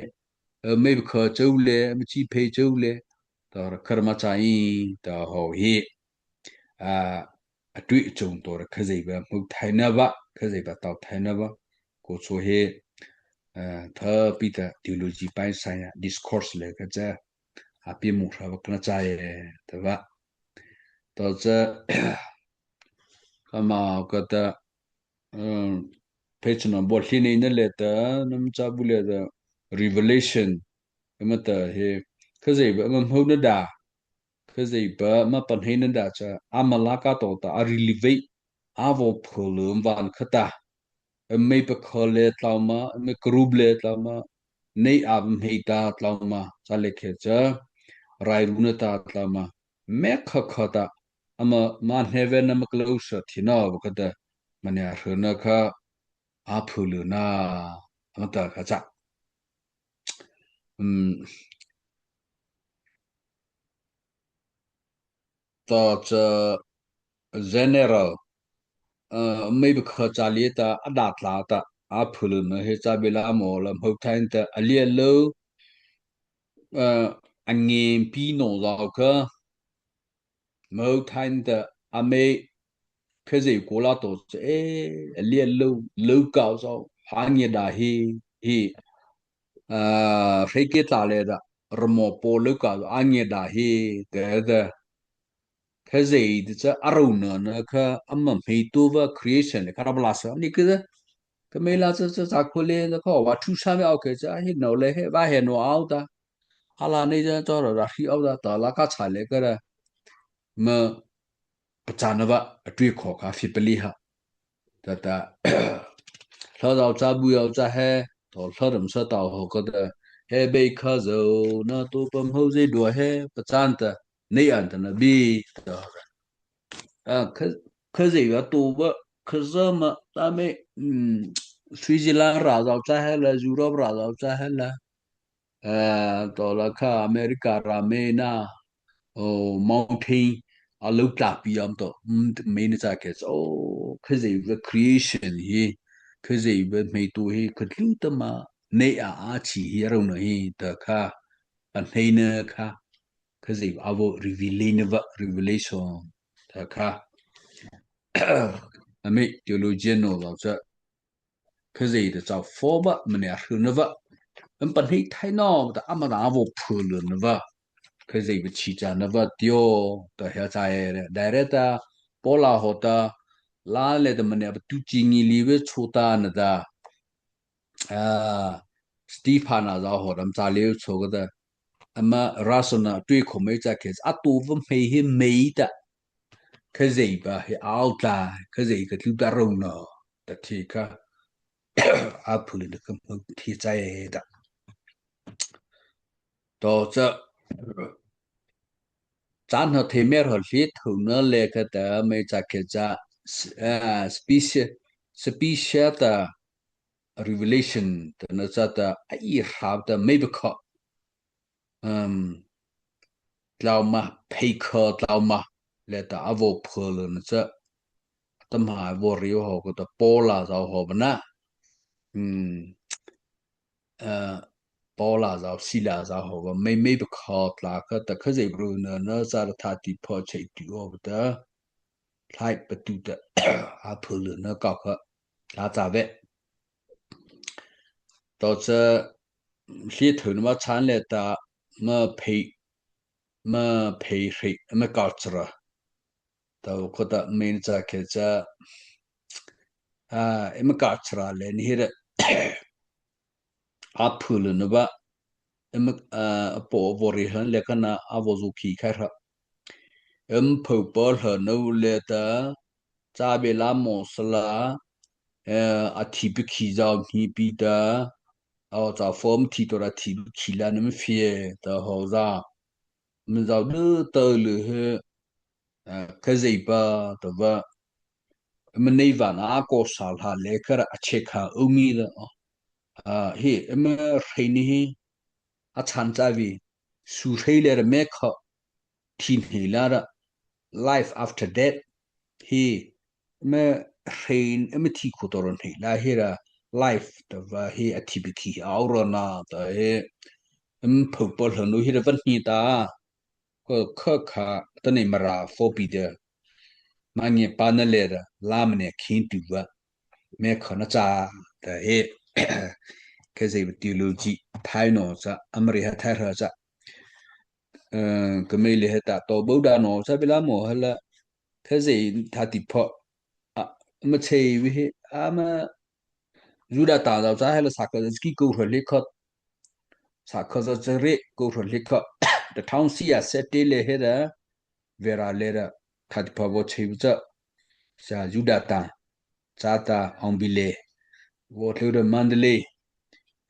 A, me kha chau le, ma chi phei chau le. Ta ra kha ma cha i, ta ho he. A, a tui chung to ra kha zei ba, mu thai na ba, kha zei ba tau thai na ba. Ko cho he, a, tha pi ta theology pai sa ya, discourse le kha cha. A pi mu hra ba kha na cha ye, ta ba. Ta cha, ka ma ka ta, um, page number hli nei na le ta, nam cha bu le ta, Revelation, ama ta he, kha zei ba, ama hmô na da, kha zei ba, ama pan hei na da cha, ama la ka to ta, a relevate, a vo pho lo van kha ta, ama pa kha le tlau ma, ama group le tlau ma, nei a hmei ta tlau ma, cha le khe cha, rai ru na ta tlau ma, me kha kha ta, ama ma hne ve na ma close thi na, ba kha ta, ma ne a hre na kha, a phu lu na, ama ta kha cha. Um, ta cha general, uh, mei ba kha cha lia ta, a da tla ta, a phu lu na he cha be la mo la hmô thai ta, a lia lo, uh, a ngiapâ no zao kha, mo thai ta, a mei, khazia ko la to cha e, a lia lo, lo kau zao, a ngia da hi, hi, a, hre ke ta le da, ramo po lo kau, a ngia da hi, te da, khazia te cha, a ro na na kha, a ma hmei to va creation le, kha ra bla sa, ni kha da, kha mei la cha, cha, cha ko le, na kha, wa thu sa me au ke cha, hi no le, he, va he no au ta, Hala nei cha chaw ra ra hri au ta ta la ka cha le ka ra. Ma pachâna va a tui kho ka phi pali ha. Ta ta. Hla zau cha bu au cha he. To hla ram sa tau ho ka ta. He bei kha zau na to pam ho zei dua he. Pachâna ta. Nei an ta na bi. Ta. A, kha, kha zei va to va. Kha za ma ta me. Mm, Switzerland ra zau cha he la. Europe ra zau cha he la. Eh, to la kha America ra me na, oh, mountain, a lo tla pi am to, mm, me na cha ke, oh, khazia va creation hi, khazia va hmei to hi, kha tlu ta ma, nei a a chi hi a ro na hi, ta kha, a nei na kha, khazia va a vo revelation va, revelation, ta kha. A me theologian no lo cha, Khazia ta cha fo ba, mane a hru na va. An pan hei thai no, ta ama ta a vo phu lu na va. Khazia ba chi cha na va tio, ta hia cha e re. Dai re ta, Paula ho ta, la le ta mane a ba tu chi ngi li ve chu ta na ta. Ah, Stephen a za ho ram cha le chu ka ta. Ama raso na tui kho mei cha ke, a tu va mei he mei ta. Khazia ba he au tla, khazia ka tlu ta ro na. Ta thi kha. A phu le na ka mei thi cha e ta. To cha, cha na the mer ho hli thu na le ka ta mei cha ke cha, s-, ah, specia-, specia ta revelation ta na cha ta a i hra ta mei ba kha. Um, tlau ma, phei kha tlau ma, le ta a vo phu le na cha, ta ma a vo ri ho ka ta Paula za ho ba na. Um, eh, Paula zao, Sila zao ho va, mei mei ba kha tla kha ta khazia bru na na cha ra tha ti pho chei tu ho ba ta, thlai pa tu ta, a phu lu na ka kha, tla cha ve. To cha, hli thu na ma chan le ta, ma phei, ma phei hri, ma ka chra. Ta ko ta mei na cha ke cha, a, ma ka chra le ni hi re. A phu lu na va, em, a, a po vo ri hlan le ka na a vo zu khi khai hra. Em pho pa hla no le ta, cha be la mo sa la, eh, a thi pi khi zau hni pi ta, a cha fo mi thi to ra thi pi khi la na mi fie ta ho za. Mi zau du ta lu he, eh, khazia ba ta va, mi nei va na ko sa hla le ka ra a che kha u mi la. Ah, hi, mi rei ni hi, a chan cha vi, su rei le ra me kha, thi nei la ra, life after death, hi, mi rei, mi thi khu to ro nei la hi ra, life ta va hi a thi bi thi au ro na ta hi, mi pho pa hla no hi ra va ni ta, ko kha kha ta nei ma ra fo pi de. Ma nge pa na le ra, la ma ne khin tu va. Me kha na cha, ta he. Khazia ba theology, thai no cha, Amari ha thai ra cha. Eh, ka mei le he ta, to Buddha no cha, bi la mo ha la. Khazia tha ti pho. A, ma chei vi he, a ma Juda ta zao cha he la sa kha za ki ko hra le kha. Sa kha za cha re ko hra le kha. Ta thong si ya se te le he ra. Vera le ra. Tha ti pho vo chei vi cha. Sa Juda ta. Cha ta hong bi le. Vo tlu ra Mandalay.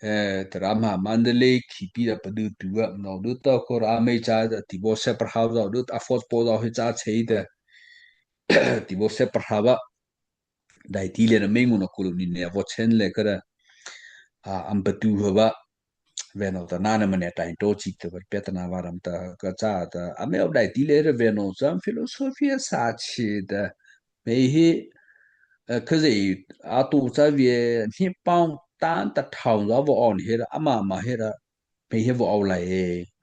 Eh, ta ra ma Mandalay ki pi da pa du tu va. No du ta ko ra mei cha ta ti vo se pra ha zao du ta fo po zao he cha chei ta. Ti vo se pra ha va. Dai ti le na mei ngu na kulu ni ne vo chen le ka ra. A, am pa tu ho va. Ve no ta na na ma ne ta hin to chi ta va pe ta na va ram ta ka cha ta. A me o dai ti le ra ve no cha philosophy a sa chi ta. Mei hi, eh, khazia a tu cha vi ni pao tan ta thao za vo on he ra, ama ma he ra. Mei he vo au lai e.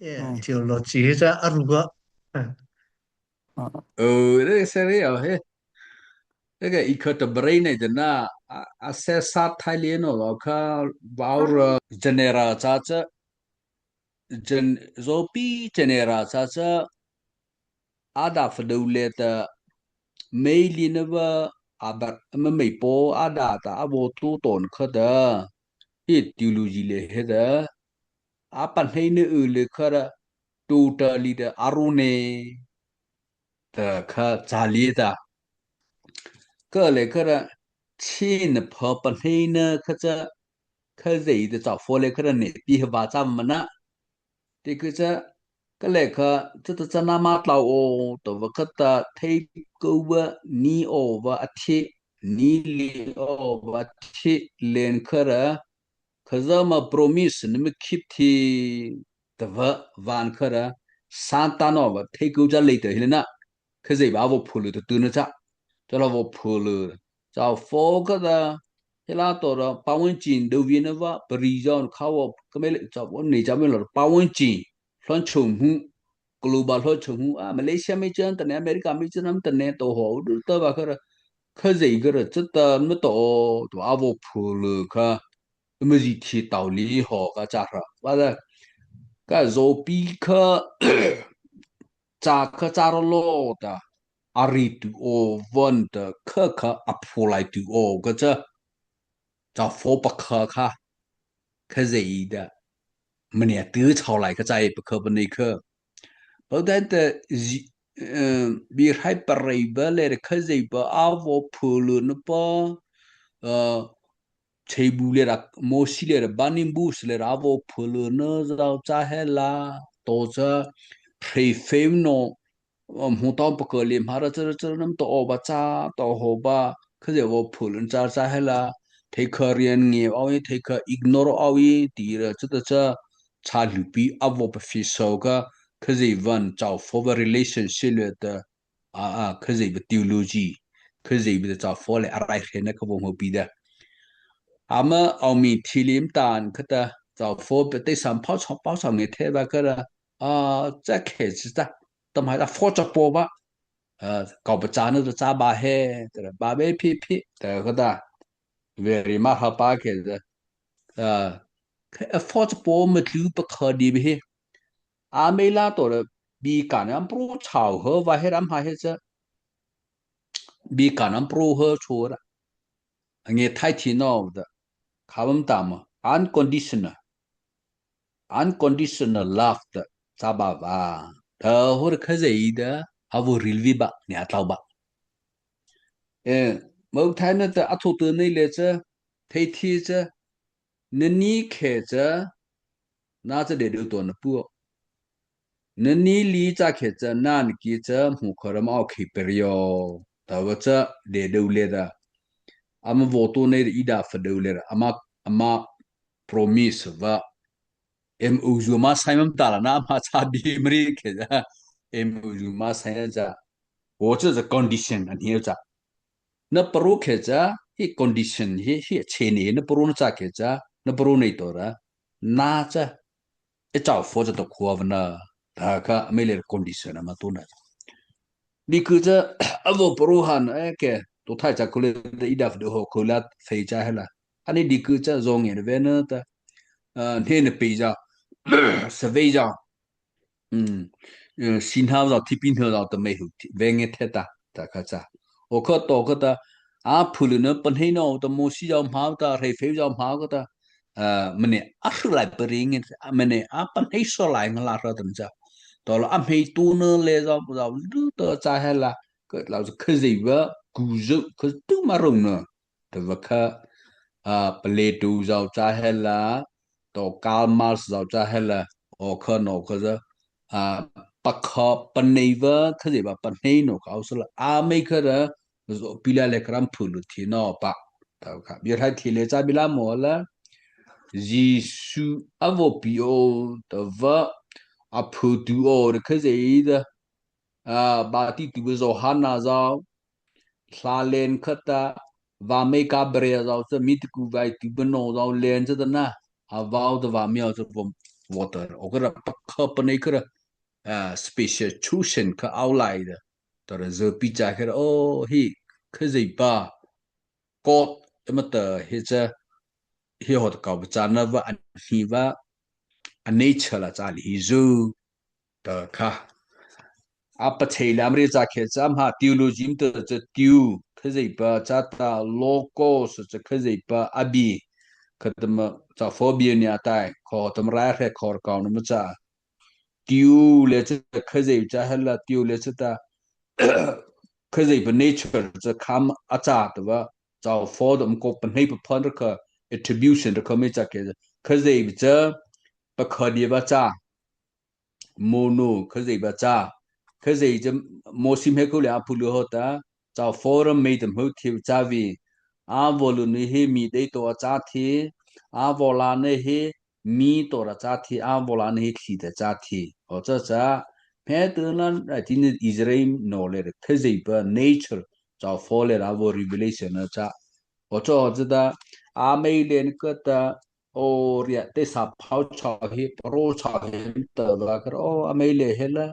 Eh, theology he cha a ru ga. Oh, re seri oh he. Ega ikha ta bere nei de na, a, a se sa thai le no lo kha, vaw ra general cha cha, gen, zopi general cha cha, a da fa do le ta, mei li na va, a ba, ma mei po, a da ta, a vo tu ton kha da, i theology le he da, a pa nei ne u le kha da, tu ta li da, a ru ne, ta kha cha li ta. Kha le kha da, chi na pha pa nei na kha cha, kha zei ta cha fo le kha da ne, pi ha va cha ma na. Ti kha cha, kha le kha, cha ta cha na ma tlau o, to va kha ta, thei ko va, ni o va, a thi, ni li o va, thi, len kha da, kha za ma promise na ma keep thi, ta va, van kha da, san ta no va, thei ko cha le ta hi le na. Kha zei ba vo phu le ta tu na cha. Cha la vo phu le. Cha fo kha da. He la to da, pa wen chin do vi na va, pa ri za kha vo, kha me le cha vo ne cha me lo, pa wen chin. Hlon chung hu. Global hlon chung hu. A, Malaysia me chan ta ne, America me chan nam ta ne, to ho, du ta va kha da. Kha zei kha da, cha ta ma to, to a vo phu le kha. Ma zi thi tau li ho ka cha hra. Ba da. Ka zo pi kha cha kha cha ro lo ta. A ri tu o von ta kha kha a phu lai tu o ka cha. Cha fo pa kha kha. Kha zei da. Ma ne tu chau lai ka cha e pa kha pa nei kha. Ba da ta zi, eh, bi hai pa rei ba le kha zei ba a vo phu le na pa. Eh, Chei bu le ra, mo si le ra, ba ni bu si le ra, a vo phu le na zau cha he la, to cha, prei fem no, um, hu tau pa ka le, ma ra cha ra cha nam to o ba cha, to ho ba, kha ze vo phu le na cha cha he la, thei kha rian nge au i, thei kha ignore au i, ti ra cha ta cha, cha lu pi, a vo pa fi so ka, kha ze van, chau fo va relationship le ta, a, a, kha zei ba theology, kha zei ba cha fo le a rai hre na kha vo mo pi da. Ama au mi thi lim tan kha ta, cha fo pe te sam phao chao phao chao nge the ba kha da, a, cha khe chi ta, ta ma da fo cha po ba, a, kau ba cha na cha ba he, ta ba be phi phi, ta kha da, very ma ha pa khe da, a, kha, a fo cha po ma tlu pa kha di be he, A mei la to le, bi kan am pro chau he, va he ram ha he cha. Bi kan am pro he cho ra. Nge thai thi no da. Kha bam ta ma. Unconditional. Unconditional love da. Cha ba ba. Ta ho re kha zei da. A vo ril vi ba. Nge a tlau ba. Eh, mo thai na ta a tho te nei le cha. Thei thi cha. Na ni khe cha, na cha de do to na pu. Na ni li cha khe cha, na ni ki cha, mu kha ra ma o khi per yo. Ta va cha de do le da. Ama vo to nei i da fa do le da. Ama, ama promise va. M O U ma sign ma ta la na ma cha bi mri khe cha. M O U ma sign na cha. O cha cha condition a ni cha. Na paro khe cha hi condition hi hi che ni na paro na cha khe cha na paro nei to ra. Na cha e chau fo cha to khua va na. Ta kha mei le condition ma to na. Di ku cha a vo paro han e ke to thai cha khule de i da de ho khula fei cha hela. Ani di ku cha zong e ve na ta. Ne ne pe ja. Sa ve ja. Sin ha za thi pin ha za ta mei hu ve nge the ta ta kha cha. O kha to kha ta a phulu na pa nei no ta mo si ja ma ta rei fei ja ma ka ta. Mene a hru lai pa ring mene a pa nei so lai nga la ra ta cha. To la a mei tu na le za za lu ta cha hela. Ka la kha zai va ku zu kha tu ma rong na. Ta va kha a Plato zau cha hela to Karl Marx zau cha hela o kha no kha za a pa kha pa nei va kha zai va pa nei no kha au sa la a mei kha ra zo pi la le kram phulu thi no pa ta kha bi hai thi le cha bi la mo la Jisu a vo pi o ta va a phu tu o de kha zai da a ba ti tu va zo ha na zau Hla len kha ta, va mei ka bre zau cha, mi ti ku vai ti bano zau len cha ta na, a vau ta va mei cha vom water. O kha ra pa kha pa nei kha ra, a, special chosen kha au lai da. Ta ra zo pi cha kha ra, o hi, kha zai pa, kot, e ma ta hi cha, hi hot kau pa cha na va, an hi va, a nature la cha li hi zo. Ta kha. A pa thei lam ri cha khe cha ma theology mi ta cha tiu, kha zai pa cha ta logos cha kha zai pa abi. Kha ta ma cha phobia ni a tai, kho ta ma rai hre khor kau na ma cha. Tiu le cha kha zai cha hela tiu le cha ta. Kha zai pa nature cha kham a cha ta va. Cha pho da ma ko pa nei pa phan ra kha attribution ra kha me cha khe. Kha zai cha pa kha dia ba cha. Mono, kha zai ba cha. Kha zai cha mo sim he ko le a phu lu ho ta. Cha pho ra mei ta mo thiu cha vi. A vo lu ni he mi dei to a cha thi. A vo la ni he mi to ra cha thi. A vo la ni he thi ta cha thi. O cha cha. Phe tu na, a ti ni Israel no le re. Kha zai ba nature. Cha pho le ra vo revelation na cha. O cha cha ta. A mei le ni ka ta. O ria te sa phao cha hi, paro cha hi, ta va kar, o, a mei le he la.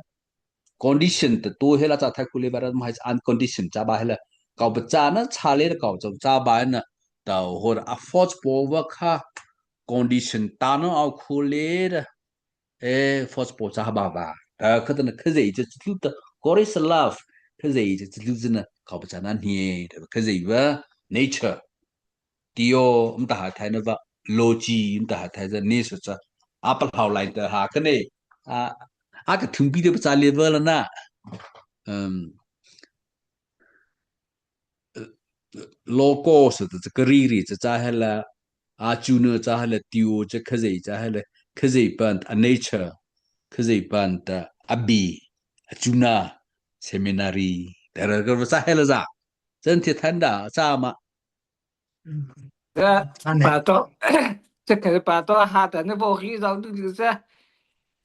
Condition te tu he la cha thai khu le va ra, ma hai uncondition cha ba he la. Kau pa cha na cha le kau cha cha ba na. Ta ho ra, a force po va kha. Condition ta na au khu le ra. E, force po cha ba va. Ta kha ta na kha zai cha chu ta. Chorus love. Kha zai cha chu na. Kau pa cha na ni. Kha zai va. Nature. Tio, um ta ha thai na va, logi, um ta ha thai za, ni sa cha, a pa hlau lai ta ha ka ne, a, a ka thum pi de pa cha le va la na, um, logos ta cha ka ri ri cha cha ha la, a chu na cha ha la, tio cha kha zai cha ha la, kha zai pan a nature, kha zai pan ta a bi, a chu na, seminary, ta ra ka va cha ha la za, chan thi than da, cha ma, Ane. Pastor, cha kha pastor ha ta ne bo hi zau du lu cha.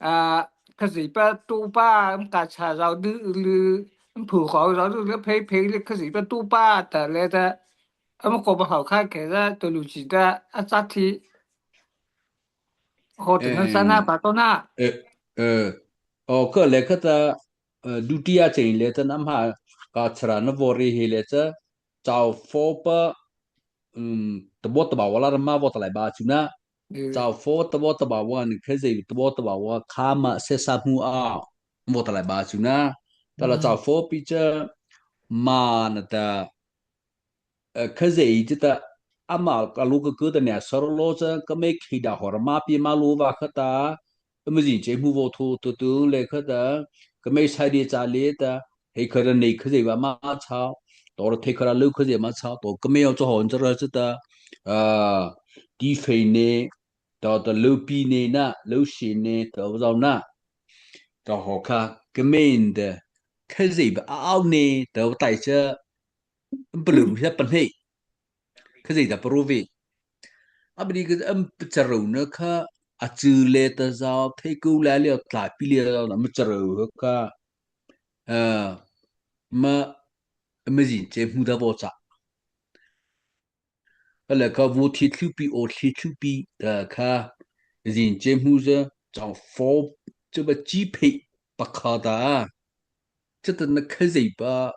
A, kha zi pa tu pa, um, ka cha zau du lu, um, phu khau zau du lu, phei phei le kha zi pa tu pa ta le ta. Um, ko pa hau kha khe za, tu lu chi ta, a cha thi. Ho ta na sa na pastor na. Eh, eh, o ka le kha ta, eh, dutiya chei le ta nam ha, ka chra na vo ri hi le cha, chau pho pa, um, tabo taba wa la ma vo ta lai ba chu na. Chau pho tabo taba wa ni khe zai tabo taba wa kha ma se sa mu a vo ta lai ba chu na. Ta la chau pho pi cha ma na ta, eh, kha zai cha ta ama ka lu ka ku ta ne sa ro lo cha ka me khi da ho ra ma pi ma lu va kha ta Ama zin che mu vo thu tu tu le kha ta, ka mei sai di cha le ta, hei kha ra nei kha zai va ma cha, to ra thei kha ra lu kha zai ma cha, to ka mei o cha hon cha ra cha ta, a, ti fei ne, to ta lu pi ne na, lu shi ne, to zau na, to ho kha, ka mei de, kha zai va au ne, to tai cha, Mpaluru hia panhei. Khazei ta paru vi. Abri ka am pacharau na kha a chu lei ta zao, thei ku lei lei, tla pi lei zao, na ma chara hu ka, a, ma, ma zin che mu da bo cha. Ka lei ka vo thi thlu pi, o thi thlu pi, ta ka, zin che mu za, chao fo, chu ba chi phe, pa kha ta. Chata na Khazohpa,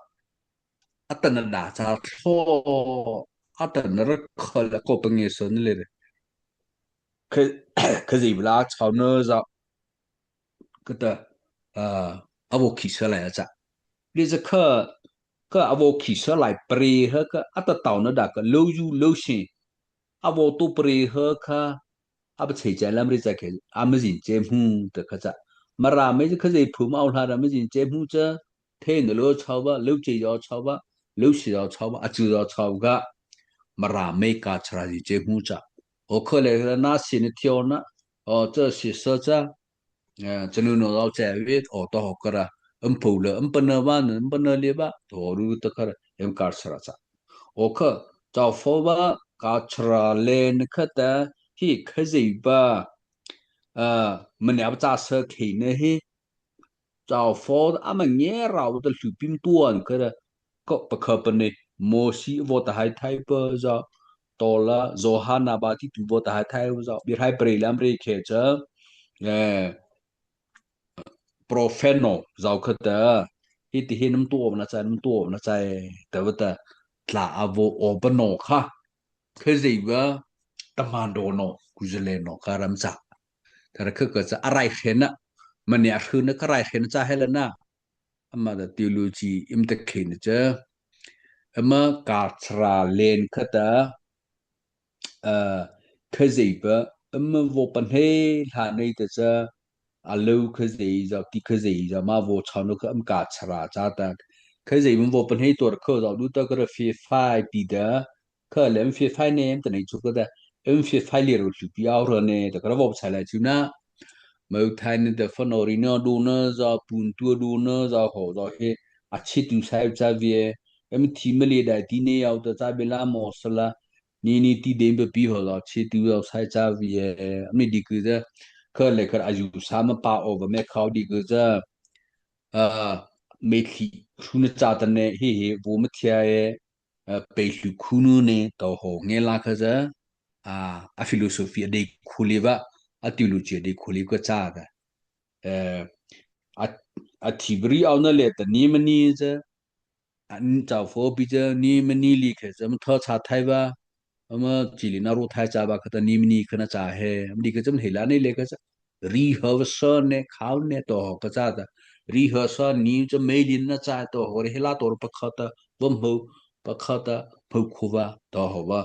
atanoh na cha tho, atanoh ra kha la ko pa nge so ni le re. Kha, Khazohpa la chao na za, kata, a, a vo khi sa lai cha. Li za kha, ka a vo khi sa lai pre ha ka, atatao na da ka, lo yu, lo shin. A vo to pre ha ka, a ba chei chai lam re cha ke, a ma zin che mu ta ka cha. Mara me Khazohpa phu ma au hla ra ma zin che mu cha. Thei na lo chao ba, lo che yo chao ba, lo si yo chao ba, a chu yo chao ga. Mara me ka chara zin che mu cha. O kha lei na si na thio na, o cha si sa cha, eh, chanu no lo che ve, o to ho ka ra, um pu le, um pa na ba, um pa na le ba, to ru ta ka ra, em ka chara cha. O kha, chao fo ba, ka chara lei na kha ta, hi Khazohpa, a, ma ne a ba cha sa thei na hi, chao fo a ma nge rao ta hlu pim tuan ka ra, ko pa kha pa ne, Mosi vo ta hai thai pa za, to la, Zohana ba ti tu vo ta hai thai za, bi hai pre lam re khe cha, eh, profeno, zao kha ta, hi ti hi nam tu na cha, nam tu na cha, ta va ta, tla a vo o ba no kha, Khazohpa, ta ma do no, ku za le no, ka ram cha. Ta ra kha ka cha, a rai khe na, ma ne a hru na ka rai khe na cha he la na. Ama ta theology im ta khe na cha. Ama ka chara lei kha ta, a, Khazohpa, ama vo pa ne hla nei ta cha, a lo Khazoh za, ti Khazoh za, ma vo chao no ka am ka chara cha ta. Khazohpa ma vo pa ne to ra kha za, du ta ka ra fe fai pi da, kha le am fe fai ne, am ta nei chu ka ta, am fe fai le ro chu pi au ra ne, ta ka ra vo chai lai chu na. Mau thai ne ta fa no ri na du na za, pun tu du na za, ho za he, a chi tu sai cha vie, am thi ma le dai ti ne au ta cha be la mo sa la, ni ni ti den ba pi ho la, chi tu au sai cha vie, am ni di ku za, kha le kha a yu sa ma pa o ba me khao di ku za, a, me thi, su na cha ta ne, he he, vo ma thia e, a, pe hlu khu nu ne, to ho nge la kha za, a, a philosophy a dei khu le ba, a theology a dei khu le ka cha ta. Eh, a, a thi bri au na le ta ni ma ni za, a, n chao fo pi cha, ni ma ni li khe za, ma tho cha thai ba, ama chi li na ro thai cha ba kha ta ni ma ni kha na cha he, ma di kha cha ma he la ne le kha cha. Ri ha va sa ne, khao ne to ho ka cha ta. Ri ha sa ni cha me li na cha to ho re he la to pa kha ta, va mo, pa kha ta, po khu va, to ho va.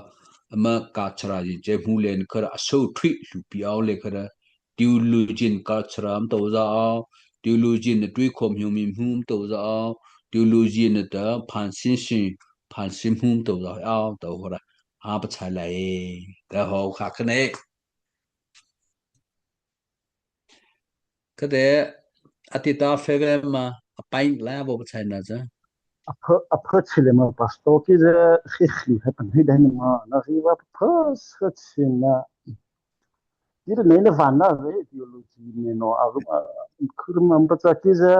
Ama ka chara zin che mu le kha ra, a so thri hlu pi au le kha ra. Theologian ka chara am to za au. Theologian na tui khom hiu mi mu am to za au. Theologian na ta phan sin sin, phan sin mu am to za au, to ho ra. A pa chai lai. Ta ho kha kha ne. Kha te, a ti ta fe ve ma, a pain la bo pa chai na za. A pha, a pha chi le ma pastor ki za, khi khi ha pan hi dai ma, na khi va pha sa chi na. Ki de ne ne van na ve theology ne no, a, a, khur ma pa cha ki za,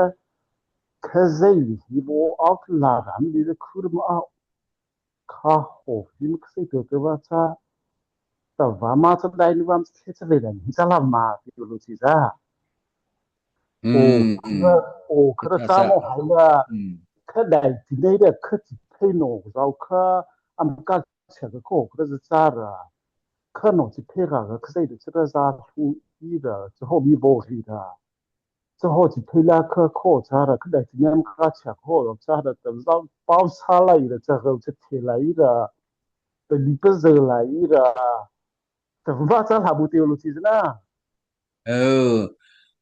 Khazoh hi bo au la ram di za khur ma au. Kha ho, hi ma Khazoh to to va cha, ta va ma cha dai ni va ma cha khe cha ve dai ni cha la ma theology za. O, Mm, kha, mm. o, kha Ka cha cha sa. mo hai la, Mm. kha dai ti nei da kha ti phei no zao kha, am ka cha ka ko kha za cha ra. Kha no ti phei ra, kha sai da cha ra za hlu i ra, cha ho mi bo ri ra. Cha ho ti phei la kha ko cha ra, kha dai ti nem kha cha ko lo cha ra, ta zao pao cha lai ra, cha ho cha the lai ra, ta li pa zao lai ra. Ta va cha la bu theology na. Oh,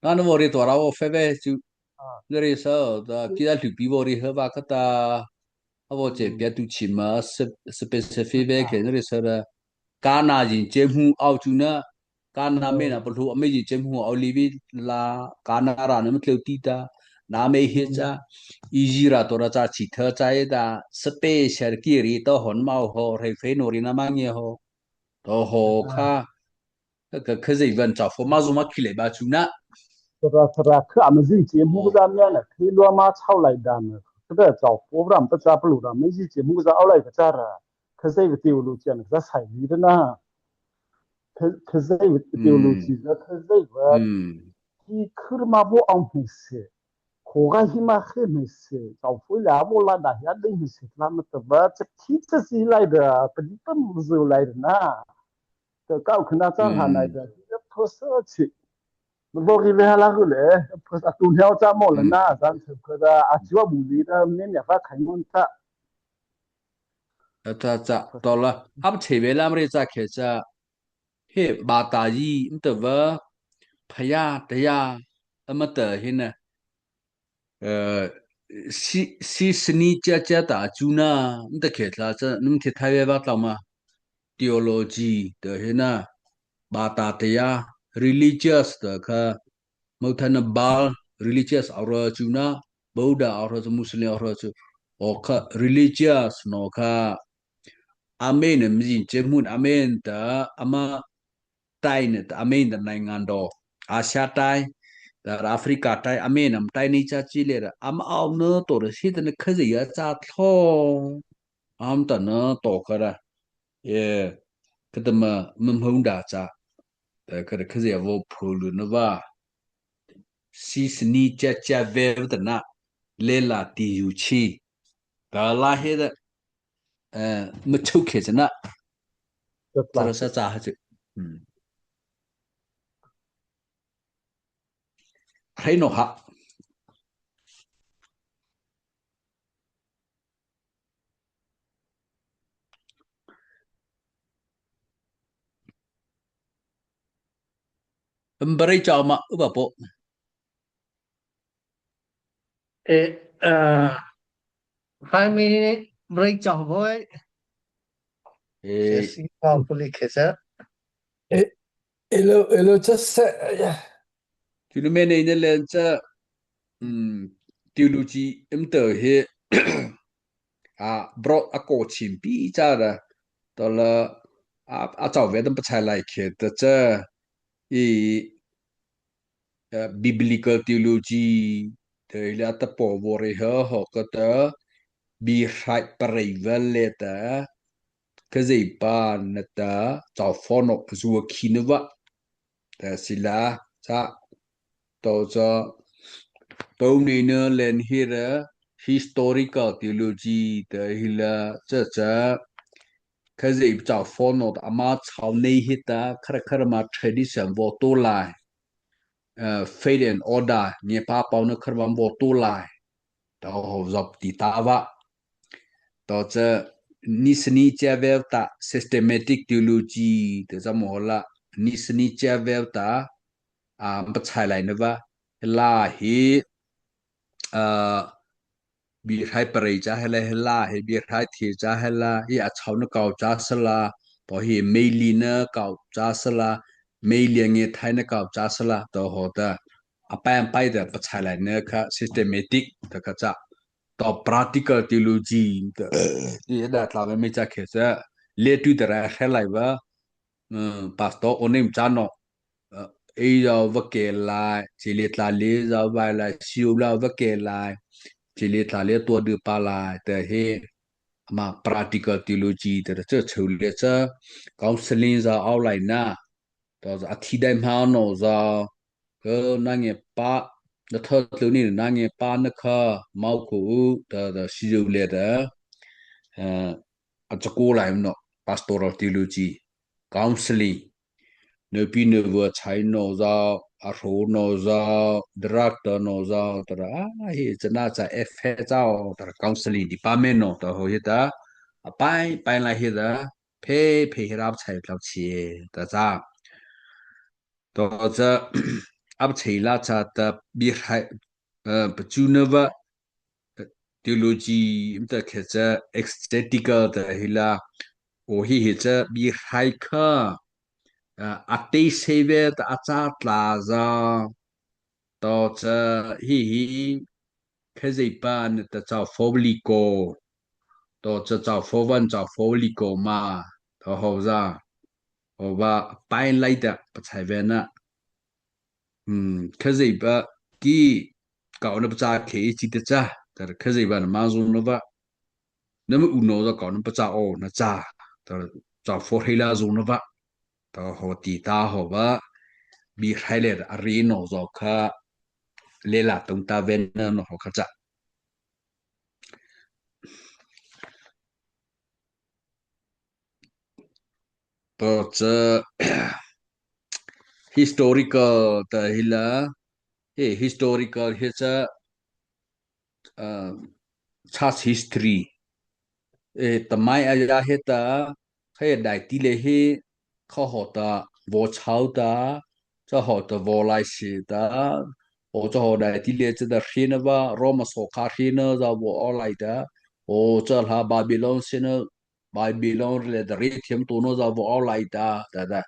na no vo ri to ra vo fe ve chu. Ah. Nge ri sa, ta ki da hlu pi vo ri ha va kha ta. A vo che Mm. pia tu chi ma, se, se pe se fe ve Ka. khe nge ri sa ra. Ka na zin che mu au chu na. Ka na me Oh. na pa hlu a me zin che mu au li vi la. Ka na ra na ma tleu ti ta. Na me he Mm. cha. I zi ra to ra cha chi tha cha e ta. Se pe se ki ri to hon ma ho re fe no ri na ma nge ho. To ho Ah. kha. Kha, kha, Khazohpa Chawfawh ma zu ma khi lei ba chu na. Thara, thara kha ama zi chi mu za mia na, khi lua ma chau lai da na. Kha da Chawfawh ram pa cha pa lu ram ma zi chi mu za au lai ka cha ra. Khazohpa theology na za sai li da na. Kha, Khazohpa theology za Khazohpa. Khi khur ma bo ang hmei se. Kho ga hi ma khe hmei se. Chawfawh la bo la da hi a dei hmei se. La ma ta ba cha khi cha si lai da. Pa di pa mu zu lai da na. Tơ kau khana cha hla nai da, tơ pho sa chi. Bo ki ve ha la hu le, pho sa tu hniao cha mo la na, zan thơ kha da, a chiwa bu li da, ne nia fa khai mon ta. Tơ cha, tơ la, ap che ve lam re cha khe cha. He ba ta yi, mtơ va, pha ya, ta ya, ama tơ he na. Ơ, si, si sini cha cha ta chu na, mtơ khe tla cha, num the thai ve ba tla ma. Theology, tơ he na, ba ta te ya, religious, tơ kha, mo tha na bal, religious, aura chu na, Buddha, aura chu, Muslim, aura chu, o kha, religious, no kha, amen, mzin, che mun, amen, ta, ama, tai ne, ta, amen, ta, nai ngan do, Asia tai, ta, Africa tai, amen, am tai ni cha chi le ra, ama, au, no, to, ra, si, ta, na, kha, zi, ya, cha, tho, am, ta, na, to, kha, ra, e, kha, ta, ma, ma, ma, da, cha, ta, kha, ra, kha, zi, ya, vo, phu, lu, na, va, si, sini, cha, cha, ve, ta, na, le, la, ti, yu, chi, ta, la, he, ta, eh, ma chau khe chana. Tara sa cha ha chu. Hmm. Hai no ha. Mbarei cha ma u ba po. E, ah, five minute break chau boy. E, si pa puli khe sa. E, elo, elo cha sa, ya. Tunu me nei na len cha, mm, theology em to he, a, bro a ko chim pi cha da. To la, a, a chau ve dam pa chai lai khe ta cha. I, eh, biblical theology, te ila ta po vore ha ho ka ta, Bible parei vale ta, ka zei pa na ta, chau fono zua khinava, ta sila, cha, to cha, to nei na len hira, historical theology, ta hila, cha cha, ka zei chau fono ta ama chau nei hita, khara khara ma tradition vo to lai. Eh, faith and order, nge pa pau na kharvam vo to lai. To ho zop ti ta va. To cha ni sini cha vel ta systematic theology, to cha mo la ni sini cha vel ta, a, pa chai lai na va. La hi, a, Bible parei cha hela hela, he Bible thi cha hela, i a chau na kau cha sala, po hi meili na kau cha sala, meili nge thai na kau cha sala, to ho ta, a pai an pai ta pa chai lai na kha systematic ta ka cha, to practical theology ta, i da tla me cha khe sa, le tu ta ra he lai va, Pastor Onim cha no, ei zau va ke lai, chi le tla le zau vai lai, siu lau va ke lai, chi le tla le tua du pa lai, te he, ama practical theology, te te cheu le cha, counseling zau au lai na, to a thi dai ma no zau, ko na nge pa, na tho tlu ni na nge pa na kha, mau ko u, te te siu le te, a cha ko lai no, pastoral theology, counseling, no pi no va chai no zau, a ro no zau, director no zau, ta ra, a hi cha na cha F H zau, ta ra counseling department no, ta ho hi ta, a pai, pai lai hi ta, phe, phe hi ra chai tlau chi, ta cha. To cha, ap chai la cha ta bi hai, eh, pa chu na va, theology, im ta khe cha exegetical ta hi la, o hi hi cha bi hai kha, eh, a te se ve ta a cha tla za, to cha hi hi, khe zei pa na ta chau fo li ko, to cha chau fo van chau fo li ko ma, to ho za. awpa pailai ta pachai vei na. Hmm, Khazohpa ki kaw na pachâ khei chi ta cha, ta Khazohpa na ma zo na va. Na ma u no za kaw na pachâ aw na cha, ta cha for hei la zo na va. Ta haw ti ta haw va, bi hai le a ri no za kha, le la tung ta ven na no haw kha cha. To cha historical ta hi la, he historical he cha, ah, church history. E, ta mai a ya he ta, kha ya dai ti le he, kha haw ta, vaw chau ta, cha haw ta, vaw lai si ta, o cha haw dai ti le cha ta hri na va, Roma so kha hri na za vaw aw lai ta, o cha hla Babylon si na, Babylon le ta ri thiam to na za vaw aw lai ta, ta ta.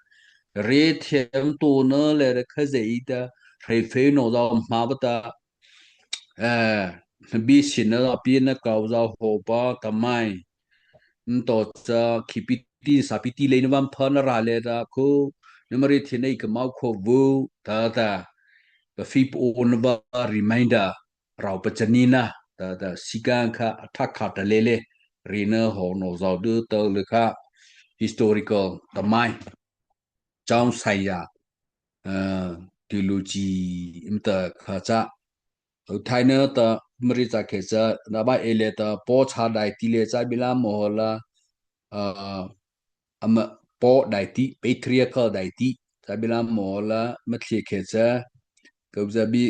Ri thiam to na le ta kha zei ta, hre fe no za ma va ta, eh, bi si na za pi na kau za haw pa ta mai. Nto cha khi pi ti sa pi ti le na vam pha na ra le ta khu, na ma ri thi nei ka mau kho vu, ta ta. Ka fi pu na va reminder, rau pa cha ni na, ta ta si ka kha a tha kha ta le le, ri na haw no za du ta le kha, historical ta mai. Chau sai ya, eh, theology im ta kha cha. Au thai na ta ma ri cha khe cha, na ba e le ta, po cha dai ti le cha bi la mo la, ah, ama po dai ti, patriarchal dai ti, cha bi la mo la, ma thie khe cha, kau za bi,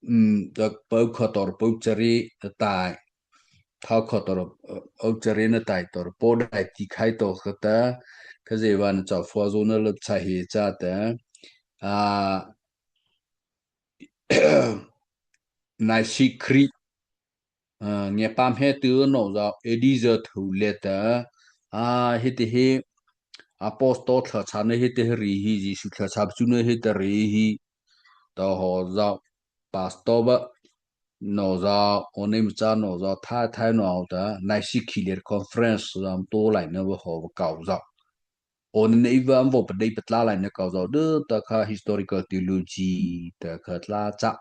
um, ta pau kha tor pau cha ri, ta tai. Thau kha tor, uh, au cha ri na tai tor, po dai ti khai to kha ta, kha zei va na cha fo zo na lo cha he cha ta, ah, nai si kri, ah, nge pam he tu no za, A D za thu le ta, ah, he te he, apostol thla cha na he te he ri hi, Jisu thla cha chu na he te ri hi, ta haw za, pastor va, no za, o nei ma cha no za, thai thai no au ta, nai si khi le conference za to lai na va haw va kau za. O nei va am vo pa dei pa tla lai na kau za, de ta kha historical theology, ta kha tla cha.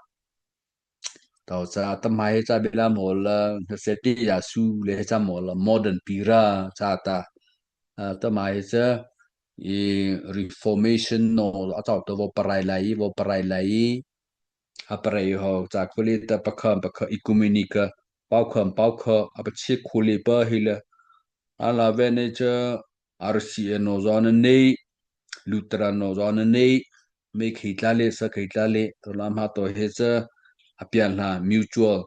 Tau cha ta mai he cha bi la mo la, na se ti ya su le he cha mo la, modern pira cha ta. Ah, ta mai he cha, i reformation no, a chau ta vo parai lai, vo parai lai. A parai ho cha khuli ta pakha, pakha ecumenical, pau kha, pau kha, a pa chi khuli pa hi la. A la ve ne cha, R C A no za na nei, Lutheran no za na nei, me khei tla le, sa khei tla le, to la ma to he cha, a pian la mutual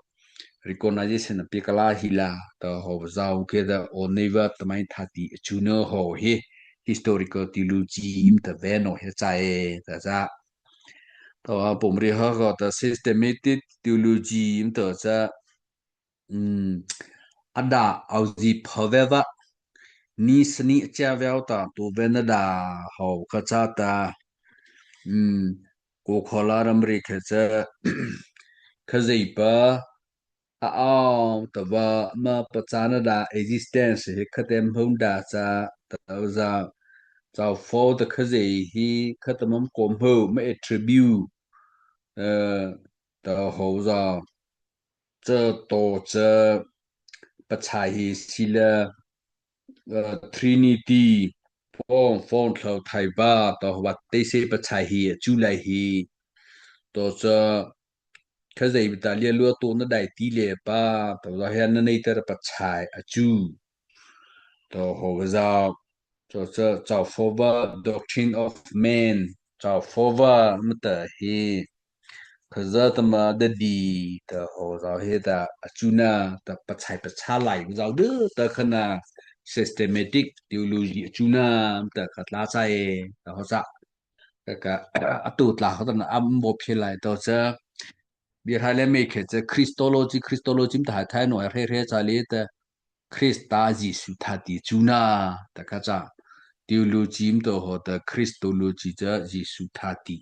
recognition a pi ka la hi la, to ho za u ke da o nei va ta mai tha ti chu no ho he, historical theology im ta ve no he cha e, ta cha. To a pom ri ha ho ta systematic theology im ta cha, um, a da au zi pha ve va, ni sni a cha ve au ta, to ve na da ho kha cha ta, um, ko kho la ram ri kha cha, kha zei pa, a au ta va ma pa cha na da existence he kha tem hon da cha, ta za, chau fo ta kha zei hi, kha ta mam kom ho, ma attribute, eh, ta ho za, cha to cha, pachai hi si la, eh, Trinity, Pawng, Fawng, Thlô, Thai, Pa, to va te se pachai hi, a chu lai hi. To cha, kha zei ta lia lua to na dai ti le pa, to za hia na nei ta pachai, a chu. To ho va za, to cha, chau fo va, doctrine of man, chau fo va, ma ta hi. Kha za ta ma da di, ta ho za he ta, a chu na, ta pachai pacha lai, za de, ta kha na, systematic theology, a chu na, ta kha tla cha e, ta ho cha. Ka, ka, a tu tla ho ta na, am bo phe lai, to cha. Bi hai le me khe cha, Christology, Christology, ta hai thai no, hre hre cha le ta, Krista Jisu thati chu na, ta kha cha. Theology to ho ta Christology cha Jisu thati.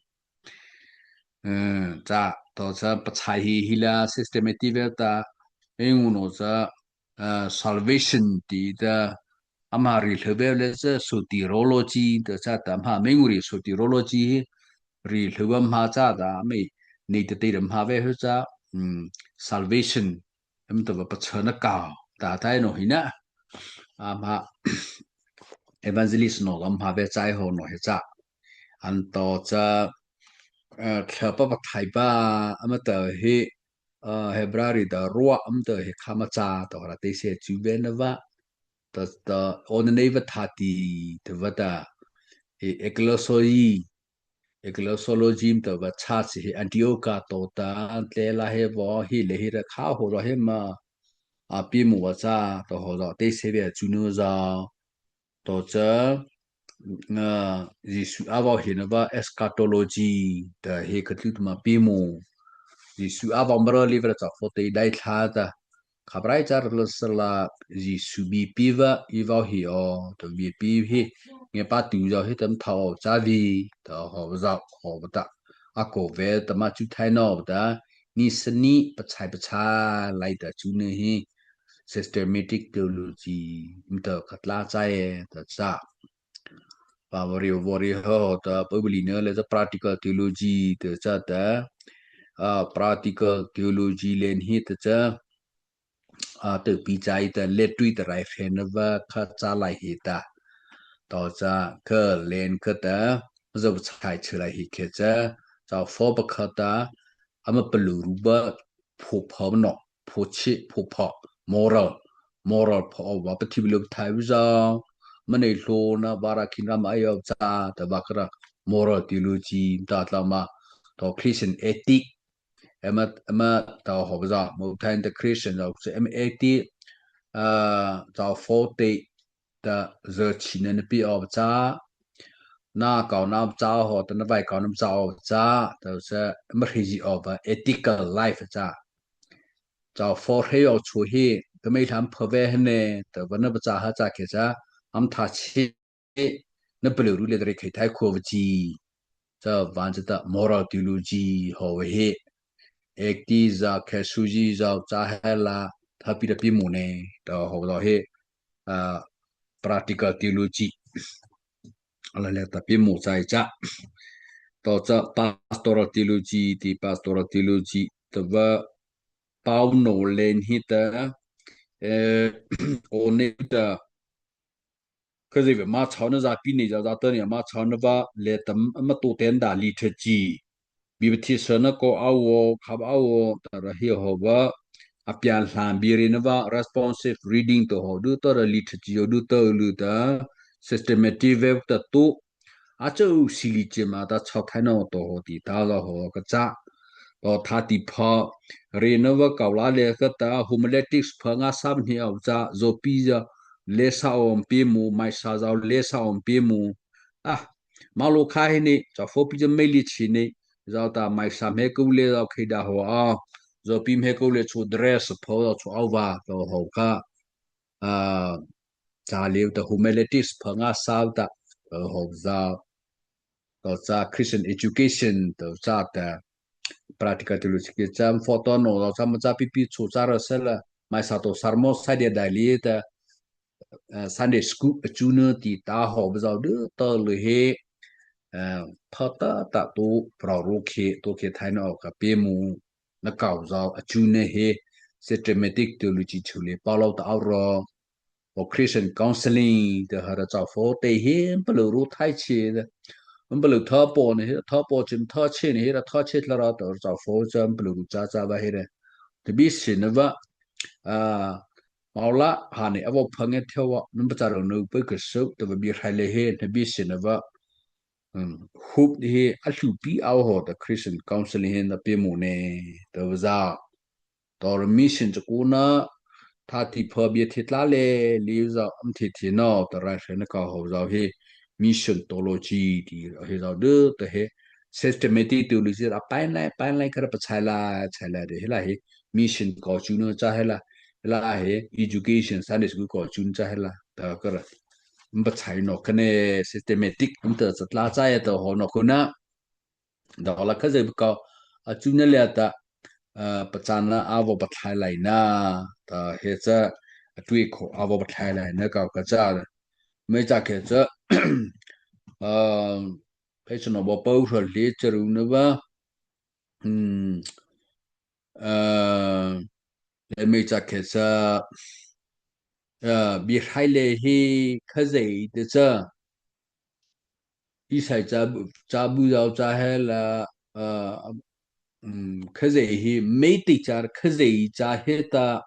Eh, cha, to cha pachai hi hi la systematic ve ta, ei ngu no cha, eh, salvation ti ta, ama reih hluh vei le cha soteriology ta cha ta ama mei ngu reih soteriology hi reih hluh vei ama cha ta mei nei ta tei ta ama vei hu cha, mm, salvation ama ta va pachâna kau ta tai no hina. Ama evangelist no ama vei chai ho no he cha. An to cha, eh, thla pa pa thai pa ama ta he, eh, Hebrai ta rua ama ta he khama cha to ra te se chu ve na va. Ta, ta on nei va tha ti ta va ta. E ecclesiology, ecclesiology ta va cha si he Antioch to ta te la he vo hi le hi ra kha ho ra he ma. A pi mu va cha to ho ra te se ve chu nu za. To cha, ah, Zisu a vau hi na va eschatology ta he ka tlu ma pi mu. Zisu a vau mara li va cha fo te dai thla ta. Khabrai cha la sala Zisu bi pi va i vau hi o ta bi pi hi. Nge pa tu zau hi tam thau cha vi ta ho zau ho ta. A ko ve ta ma chu thai no ta. Ni sani pachai pachai lai ta chu ne hi. Systematic theology, mta khatla cha e, ta cha. Pa vari vari ho, ta pa buli ne le cha practical theology, ta cha ta. Ah, practical theology len hi ta cha. Ah, ta pi chai ta le tui ta rai fe na va kha cha lai hi ta. Ta cha ka len ka ta, za chai chai lai hi khe cha. Cha fo pa kha ta, ama palu ru ba, pho pha no, pho chi, pho pha, moral, moral pha o va pa thi bi lo thai bi za, ma nei hlo na va ra khin ra ma ai o cha, ta va ka ra, moral theology, ta tla ma, to Christian ethic, ema, ema, ta ho za, mo thai ta Christian za, ema ethic, ah, ta fo te, ta za chi na na pi o cha, na kau na cha ho, ta na vai kau na cha o cha, ta sa, ma hri ji o va, ethical life cha. Cha fo hre o chu hi, ka mei lam pha ve he ne, ta va na ba cha ha cha khe cha, am tha chi, na pelu ru le re khai thai kho va chi. Cha van cha ta moral theology ho ve he. Ekti za khe su ji za cha he la, tha pi da pi mu ne, ta ho da he, ah, practical theology. Ala le ta pi mu cha i cha. To cha pastoral theology, ti pastoral theology, ta va pau no len hi ta, eh, o ne ta, ka zi ve ma chau na za pi ne za za ta ne ma chau na va le ta ma to ten da liturgy. Bi ba thi sa na ko a wo, kha ba a wo, ta ra hi ho va, a pian hlan bi ri na va, responsive reading to ho du ta ra liturgy ho du ta lu ta, systematic ve ta tu, a chau si li che ma ta chau thai no to ho ti ta la ho ka cha. To tha ti pha, re na va kau la le ka ta, homiletics pha nga sa ni au cha, zo pi za, le sa om pi mu, mai sa za le sa om pi mu. Ah, ma lo kha he ni, cha fo pi za mei li chi ni, za ta mai sa me ku le za khai da ho a, zo pi me ku le chu dress pha za chu au va, to ho ka. Ah, cha liu ta homiletics pha nga sa ta, to ho za. To cha Christian education, to cha ta practical theology ke cha photo no, to cha ma cha pi pi chu cha ra sa la, mai sa to sermon sa dia dai li ta, eh, Sunday school, eh, chu na ti ta ho ba zau de, to le he, eh, pha ta ta to, pra ro khe, to khe thai na o ka pe mu, na kau zau, a chu na he, systematic theology chu le, pa lo ta au ro, o Christian counseling, ta ha ra cha fo te he, pa lo ro thai che, pa lo tha po ne he, tha po chim tha che ne he, ra tha che tla ra, to cha fo cha, pa lo ro cha cha ba he re. Te bi si na va, ah, Mau la, ha ne, a vau pha nge theo wa, num pa cha ro nu pe ke so, ta va bi rai le he, na bi si na va. Um, hup he, a hlu pi au ho, ta Christian counseling he na pe mu ne, ta va za. Ta ra mission cha ku na, tha ti pha bi thi tla le, li za, am thi thi no, ta rai hre na ka ho za he, mission theology ti he za de, ta he, systematic theology ra pai lai, pai lai ka ra pa chai la, chai la de, he la he, mission ko chu no cha he la, la he education Sunday school ko chun cha he la ta ka ra. Mba chai no ka ne systematic, mta cha tla cha ya ta ho no ko na. Da la ka zai ko a chu na le ta, ah, pa cha na a vo pa thai lai na. Ta he cha a tui ko a vo pa thai lai na ka ka cha. mei cha khe cha, a, phei cha no ba pau hra le cha ru na ba, um, a, le mei cha khe cha, a, bi hrai le hi Khazoh te cha, Isai cha, cha bu zau cha he la, a, um, Khazoh hi, mei te cha Khazoh cha he ta,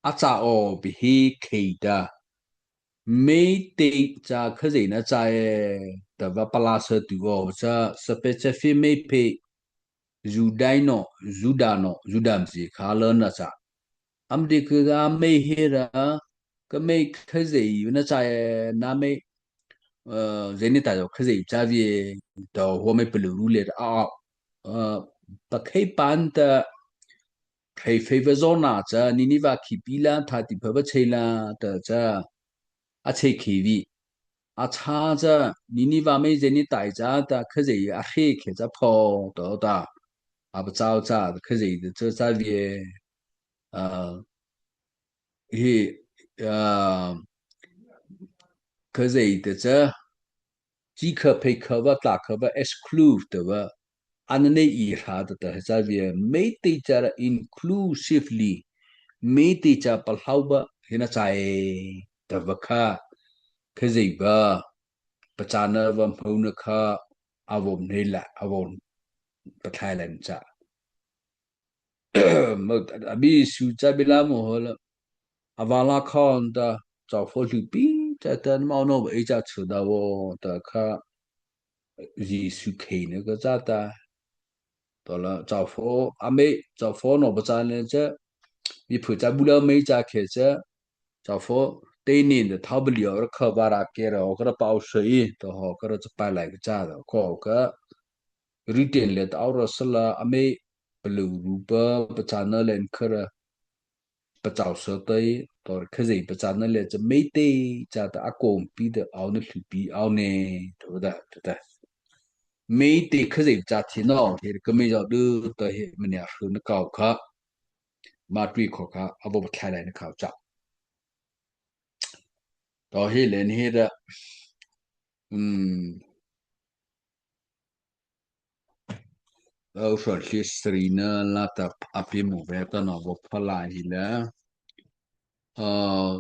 a cha o bi hi khei ta. Mei te cha Khazoh na cha e, ta va pala sa tu o cha, sa pe cha fi mei pe, Judai no, Juda no, Juda mzi kha la na cha. Am de kha mei he ra, ka mei Khazoh na cha e, na mei, a, Zenita yo Khazoh cha vi, to ho mei pelu ru le, a, a, pa khei pan ta, khei fei va zo na cha, Niniva khi pi la, tha ti pha va chei la, ta cha, a chei khi vi. A cha cha, Niniva mei Zenita cha, ta Khazoh a hre khe cha pho, to ta. A pa cha cha, Khazoh cha cha vi, a, hi, a, Khazoh te cha, chi kha phei kha va, tla kha va, exclude te va, an ne i hra te ta he cha vi, mei te cha ra inclusively, mei te cha pa hlau va, hi na cha e, te va kha, Khazoh va, pa cha na va hmô na kha, a vo nei la, a vo pa thai la cha. Mo, a bi su cha bi la mo ho la. A va la khon ta, cha pho hlu pi, cha ta ma no ba e cha chu da vo, ta kha, Jisu khei na ka cha ta. To la, cha pho, a mei, cha pho no ba cha ne cha, bi phu cha bu la mei cha khe cha, cha pho, te ni de tha bu li ra kha ba ra ke ra, o ka ra pau sa i, to ho ka ra cha pa lai ka cha da, ko ka, Written le ta aw ra sala a mei pelu ru pa pa cha na len kha ra pa chau sa tai to Khazoh pa cha na le cha mei te cha ta a kom pi de aw na hlu pi aw ne to da to da. Mei te Khazoh cha thi no he ka mei zau du ta he mania hru na kau kha. Ma tui kho kha a bo pa thlai lai na kau cha. To he len he da. Um, Au hran hli sri na la ta a pi mu ve ta no vo pha lai hi la. Uh,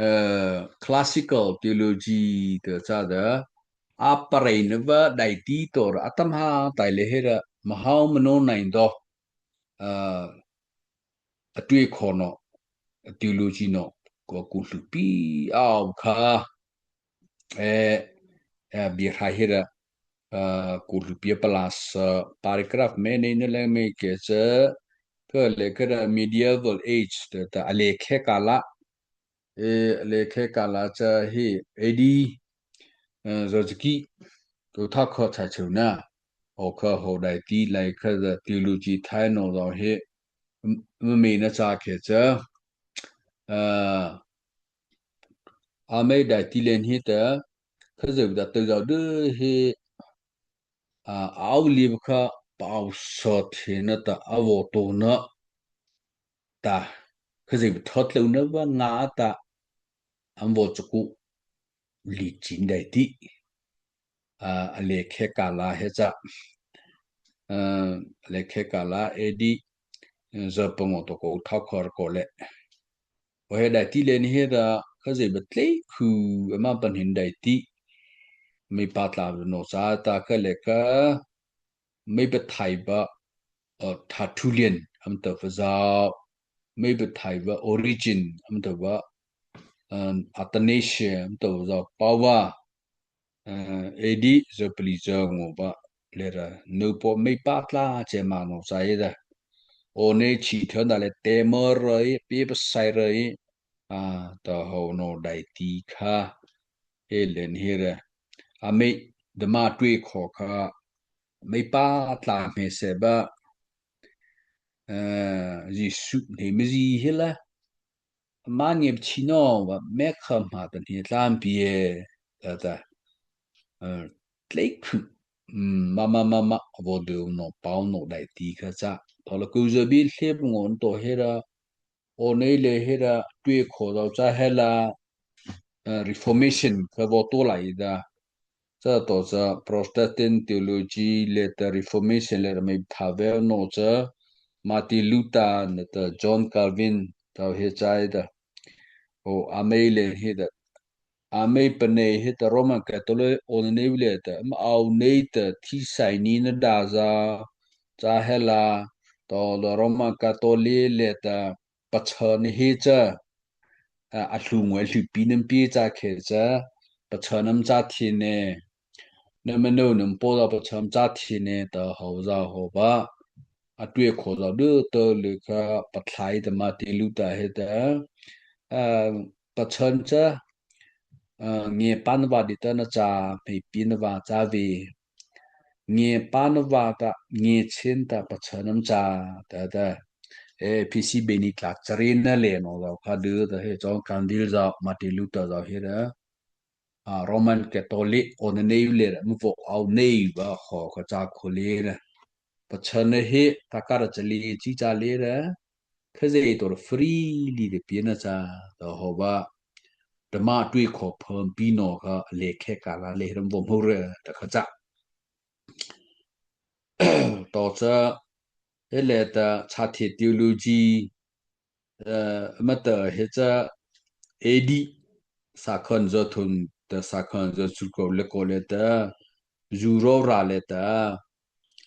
uh, classical theology te cha da a parei na va dai ti tor a tam ha tai le he ra ma hau ma no nai do. Uh, a tui kho no, a theology no, ko ku hlu pi au kha, e, e, bi hra hi ra, uh, ku hlu pi a pala sa, paragraph me nei na leng me ke cha, ka le ka ra medieval age, ta, ta, a le khe ka la, e, a le khe ka la cha hi, A D, e, zo cha ki, ko tha kho cha cheu na, o kha ho dai ti lai kha za theology thai no zo hi, m-, m-, me na cha khe cha, uh, a mei dai ti len hi ta, Khazoh da teu zau de hi, a, au li kha pau sa the na ta a vo to na ta, Khazoh thot leu na va nga ta, am vo cha ku li chin dai ti. A, a le khe ka la he cha. A, a le khe ka la A D, za pa ngo to ko thau khor ko le. O he dai ti le ni he da Khazoh ba tlei khu ama pan hin dai ti. Mei pa tla no cha ta ka le ka mei pa thai ba, uh, Tertullian am ta va zau. Mei pa thai ba Origen am ta va, um, Athanasius am ta va zau. Pa va, uh, A D za pali za ngo ba le ra. Nu po mei pa tla che ma no cha ye da. O ne chi thon da le te mo roi, pi pa sai roi. A, ta ho no dai ti kha. He len he ra. A mei da ma tui kho kha. Mei pa tla me se ba. Eh, Jisu ne me zi he la. Ma ne chi no ba me kha ma ta ne tla pi e. Ta ta. Eh, tlei khu. Mm, ma ma ma ma vo de no pau no dai ti kha cha. To la ku za bi hle ngon to he ra. awnei liata he ta tui kho zao cha he la, eh, Reformation kha vaw to lai ta. Cha to cha Protestant theology liata Reformation liata mei tha vei no cha Martin Luther nata John Calvin tao he chai ta. O amei liata he ta. Amei panei he ta Roman Catholic awnei liata, ma awnei ta thi sai ni na da za, cha he la, to la Roman Catholic liata, pachâna he cha, a, a hluh ngua hluhpi nama pie cha khe cha, pachâna nama cha thei ne, nama no nama pô la pachâna cha thei ne, ta hawh za hawh ba, a tui kho za du to le kha pathlai ta Martin Luther he ta, a, pachâna cha, a, nge pan va di ta na cha, mei pin va cha ve, nge pan va ta, nge chen ta pachâna nama cha, ta ta, e, P C beni tlak chari na le no za kha du ta he John Calvin za, Martin Luther za he ta, a, Roman Catholic awnei liata, ma vaw awnei va hawh kha cha kho liata. Pachâna he, ta kha ra cha li, chi cha liata. Khazia to ra free li de pie na cha, ta hawh ba. Ta ma tui kho pha pi no kha le khe ka la le ram vaw hmô ra, ta kha cha. To cha, he liata cha thei theology, eh, ma ta he cha A D, sakhan za thum ta sakhan za chu ko le ko liata, zu ro ra liata,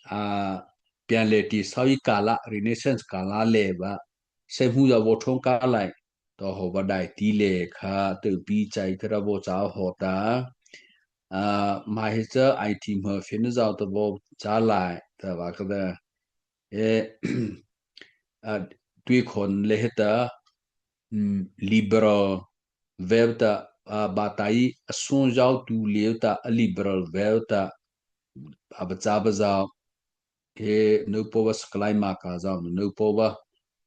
a, pian le ti sau i ka la, Renaissance ka la le ba, se hu za vaw thong ka lai, to hawh ba dai ti le kha, to pi chai kha ra vaw cha hawh ta, a, ma he cha I T ma fe na za ta vaw cha lai, ta ba kha ta, e, a, tui khon le he ta, um, liberal vei ta, a, ba ta i, a sung zao tu le ta, a liberal vei ta, a ba cha ba zao, he no pô ba Schleiermacher zao, no pô ba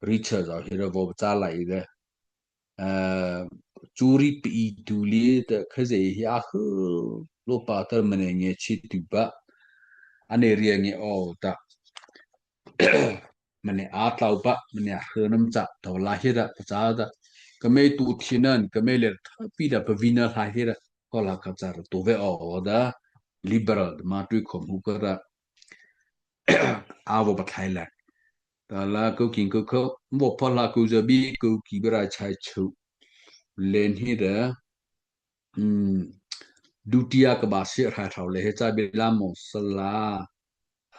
Richter zao, he ra vaw ba cha lai de. A, churi pi tu le ta Khazia he a hu lo pa ta mane nge chi tu ba. Ane ria nge o ta. Mane a tlau ba, mane a hu nam cha, tau la he da, pa cha da. Ka mei tu thi nan, ka mei le tha pi da, pa vi na la he da. Ko la ka cha ra to ve o da. Liberal, ma tui khom hu ka da. A vaw pa thai la. Ta la ko king ko ko, vaw pa la ko za bi, ko ki ba ra chai chu. Len he da. Um, dutia ka ba si rai thau le he cha bi la mo sa la,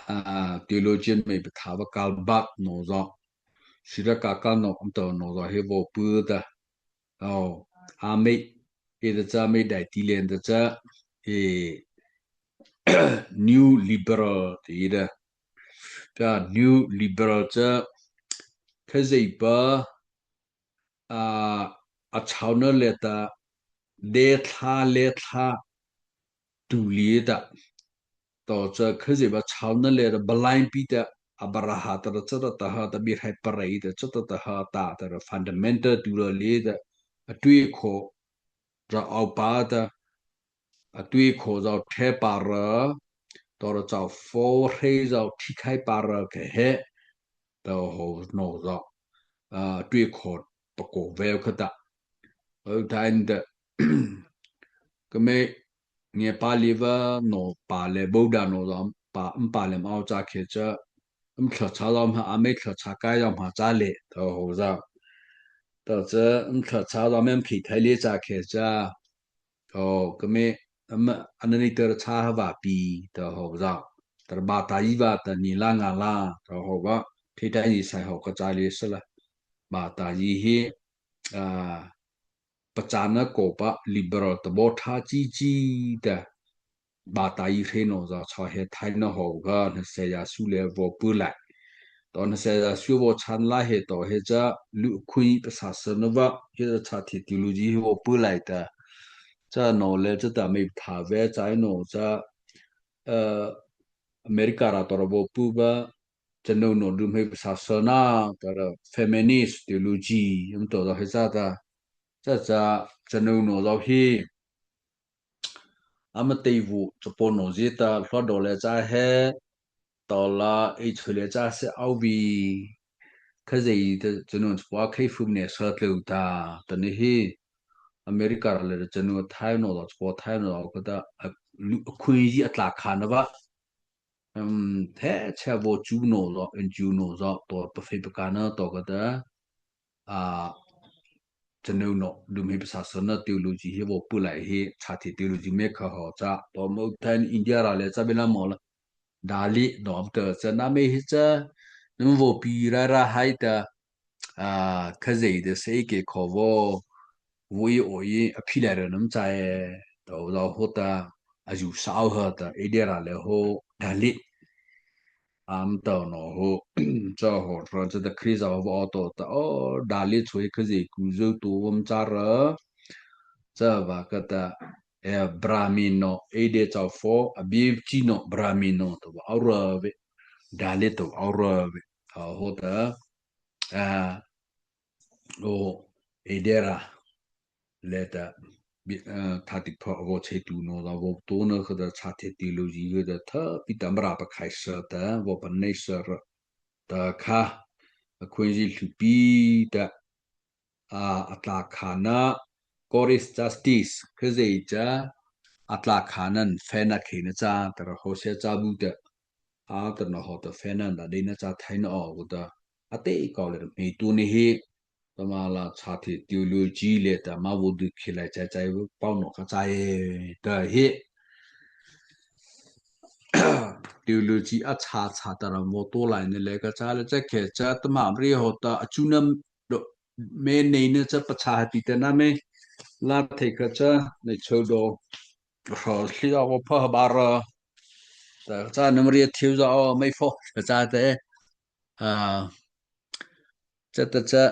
a, theologian mei pa tha ba Karl Barth no zo. Sira ka ka no, um to no zo he vaw pu ta. O, a mei, e ta cha mei dai ti len ta cha, e, new liberal ti da. Cha new liberal cha, Khazia pa, a, a chau na le ta, de tha le tha, tu le ta. To cha Khazia pa chau na le ta, ba lai pi ta, a ba ra ha ta ra cha ta ta ha ta bi hai pa rai ta cha ta ta ha ta ta ra fundamental tu ra le ta. A tui kho, ra au pa ta, a tui kho zao the pa ra, to ra chau fo rei zao thi khai pa ra ke he, to ho no zao, a, tui kho pa ko vei kha ta. O ta in da, ka mei nge pa li va no pa le bo da no zao, pa, um pa le ma au cha khe cha, um thla cha zao ma, a mei thla cha kai zao ma cha le, to ho zao. To cha, um thla cha zao ma um khi thai le cha khe cha, O, ka mei, ama, anani tara cha ha va pi, ta ho za. Tara ba ta i va ta ni la nga la, ta ho va. Thei ta i sai ho ka cha le sa la. Ba ta i hi, a, pa cha na ko pa liberal ta bo tha chi chi ta. Ba ta i hre no za cha he thai na ho ga na se ya su le vo pu lai. To na se ya su vo chan la he to he cha lu khui pa sa sa na va he cha the theology he vo pu lai ta. Cha no le cha ta mei tha ve cha no cha, eh, America ra to ra vo pu va cha no no du mei pa sa sa na ta ra feminist theology um to za he cha ta. Cha cha cha no no za he ama tei vu chapaw no zi ta hlua do le cha he, to la ei chhu le cha se au vi, khazia ta chanu chapa khei fu ne sa tlô ta, ta ni hi, America râh liata chanu thai no la chapa thai no la ka ta, a, lu, a khunzi a tlâ kha na va. Um, the cha vaw chu no la, en chu no la, to pa fei pa ka na to ka ta, a, chanu no, dum hei pasa sa na theology hi vaw pu lai hi, cha the theology me kha ho cha, to mo than India râh liata cha bela mo la, Dalit no am ta cha na me hi cha, nam vaw pi ra ra hai ta, a, khazia ta sei ke kho vaw, vaw i o i, a phi lai ra nam cha e, to la ho ta, a ju sa o ha ta, e de ra le ho, Dalit. Am ta no ho, cha ho, ra cha ta Krista ho vaw to ta, o, Dalit choi khazia ku zo to am cha ra, cha va ka ta, e, Brahmin no, e de cha fo, a bi chi no, Brahmin no, to va au ra ve, Dalit to au ra ve, a ho ta, a, o, e de ra, le ta, bi, a, tha ti pha vaw che tu no, la vaw to na ka ta cha the theology ka ta tha, pi ta mra pa khai sa ta, vaw pa nei sa ra, ta kha, a khunzi hlu pi ta, a, a tlâ kha na, Christus Redeemer, khazia cha, a tlâ kha na, fe na khe na cha, ta ra ho se cha bu ta, a, ta na ho ta fe na, da de na cha thai na o, ku ta, a te kau le, me tu ni hi, ta ma la cha the theology le ta, ma vaw du khi lai cha cha, pau no ka cha e, ta hi. Theology a cha cha ta ra vaw to lai ni le ka cha le cha khe cha ta ma ri ho ta, a chu na do, me nei na cha pa cha ha ti ta na me, la the ka cha, nei chô do, ho hli a vaw pha ha ba ra, ta cha nam ri a thiu za o, me fo, ka cha te, a, cha ta cha,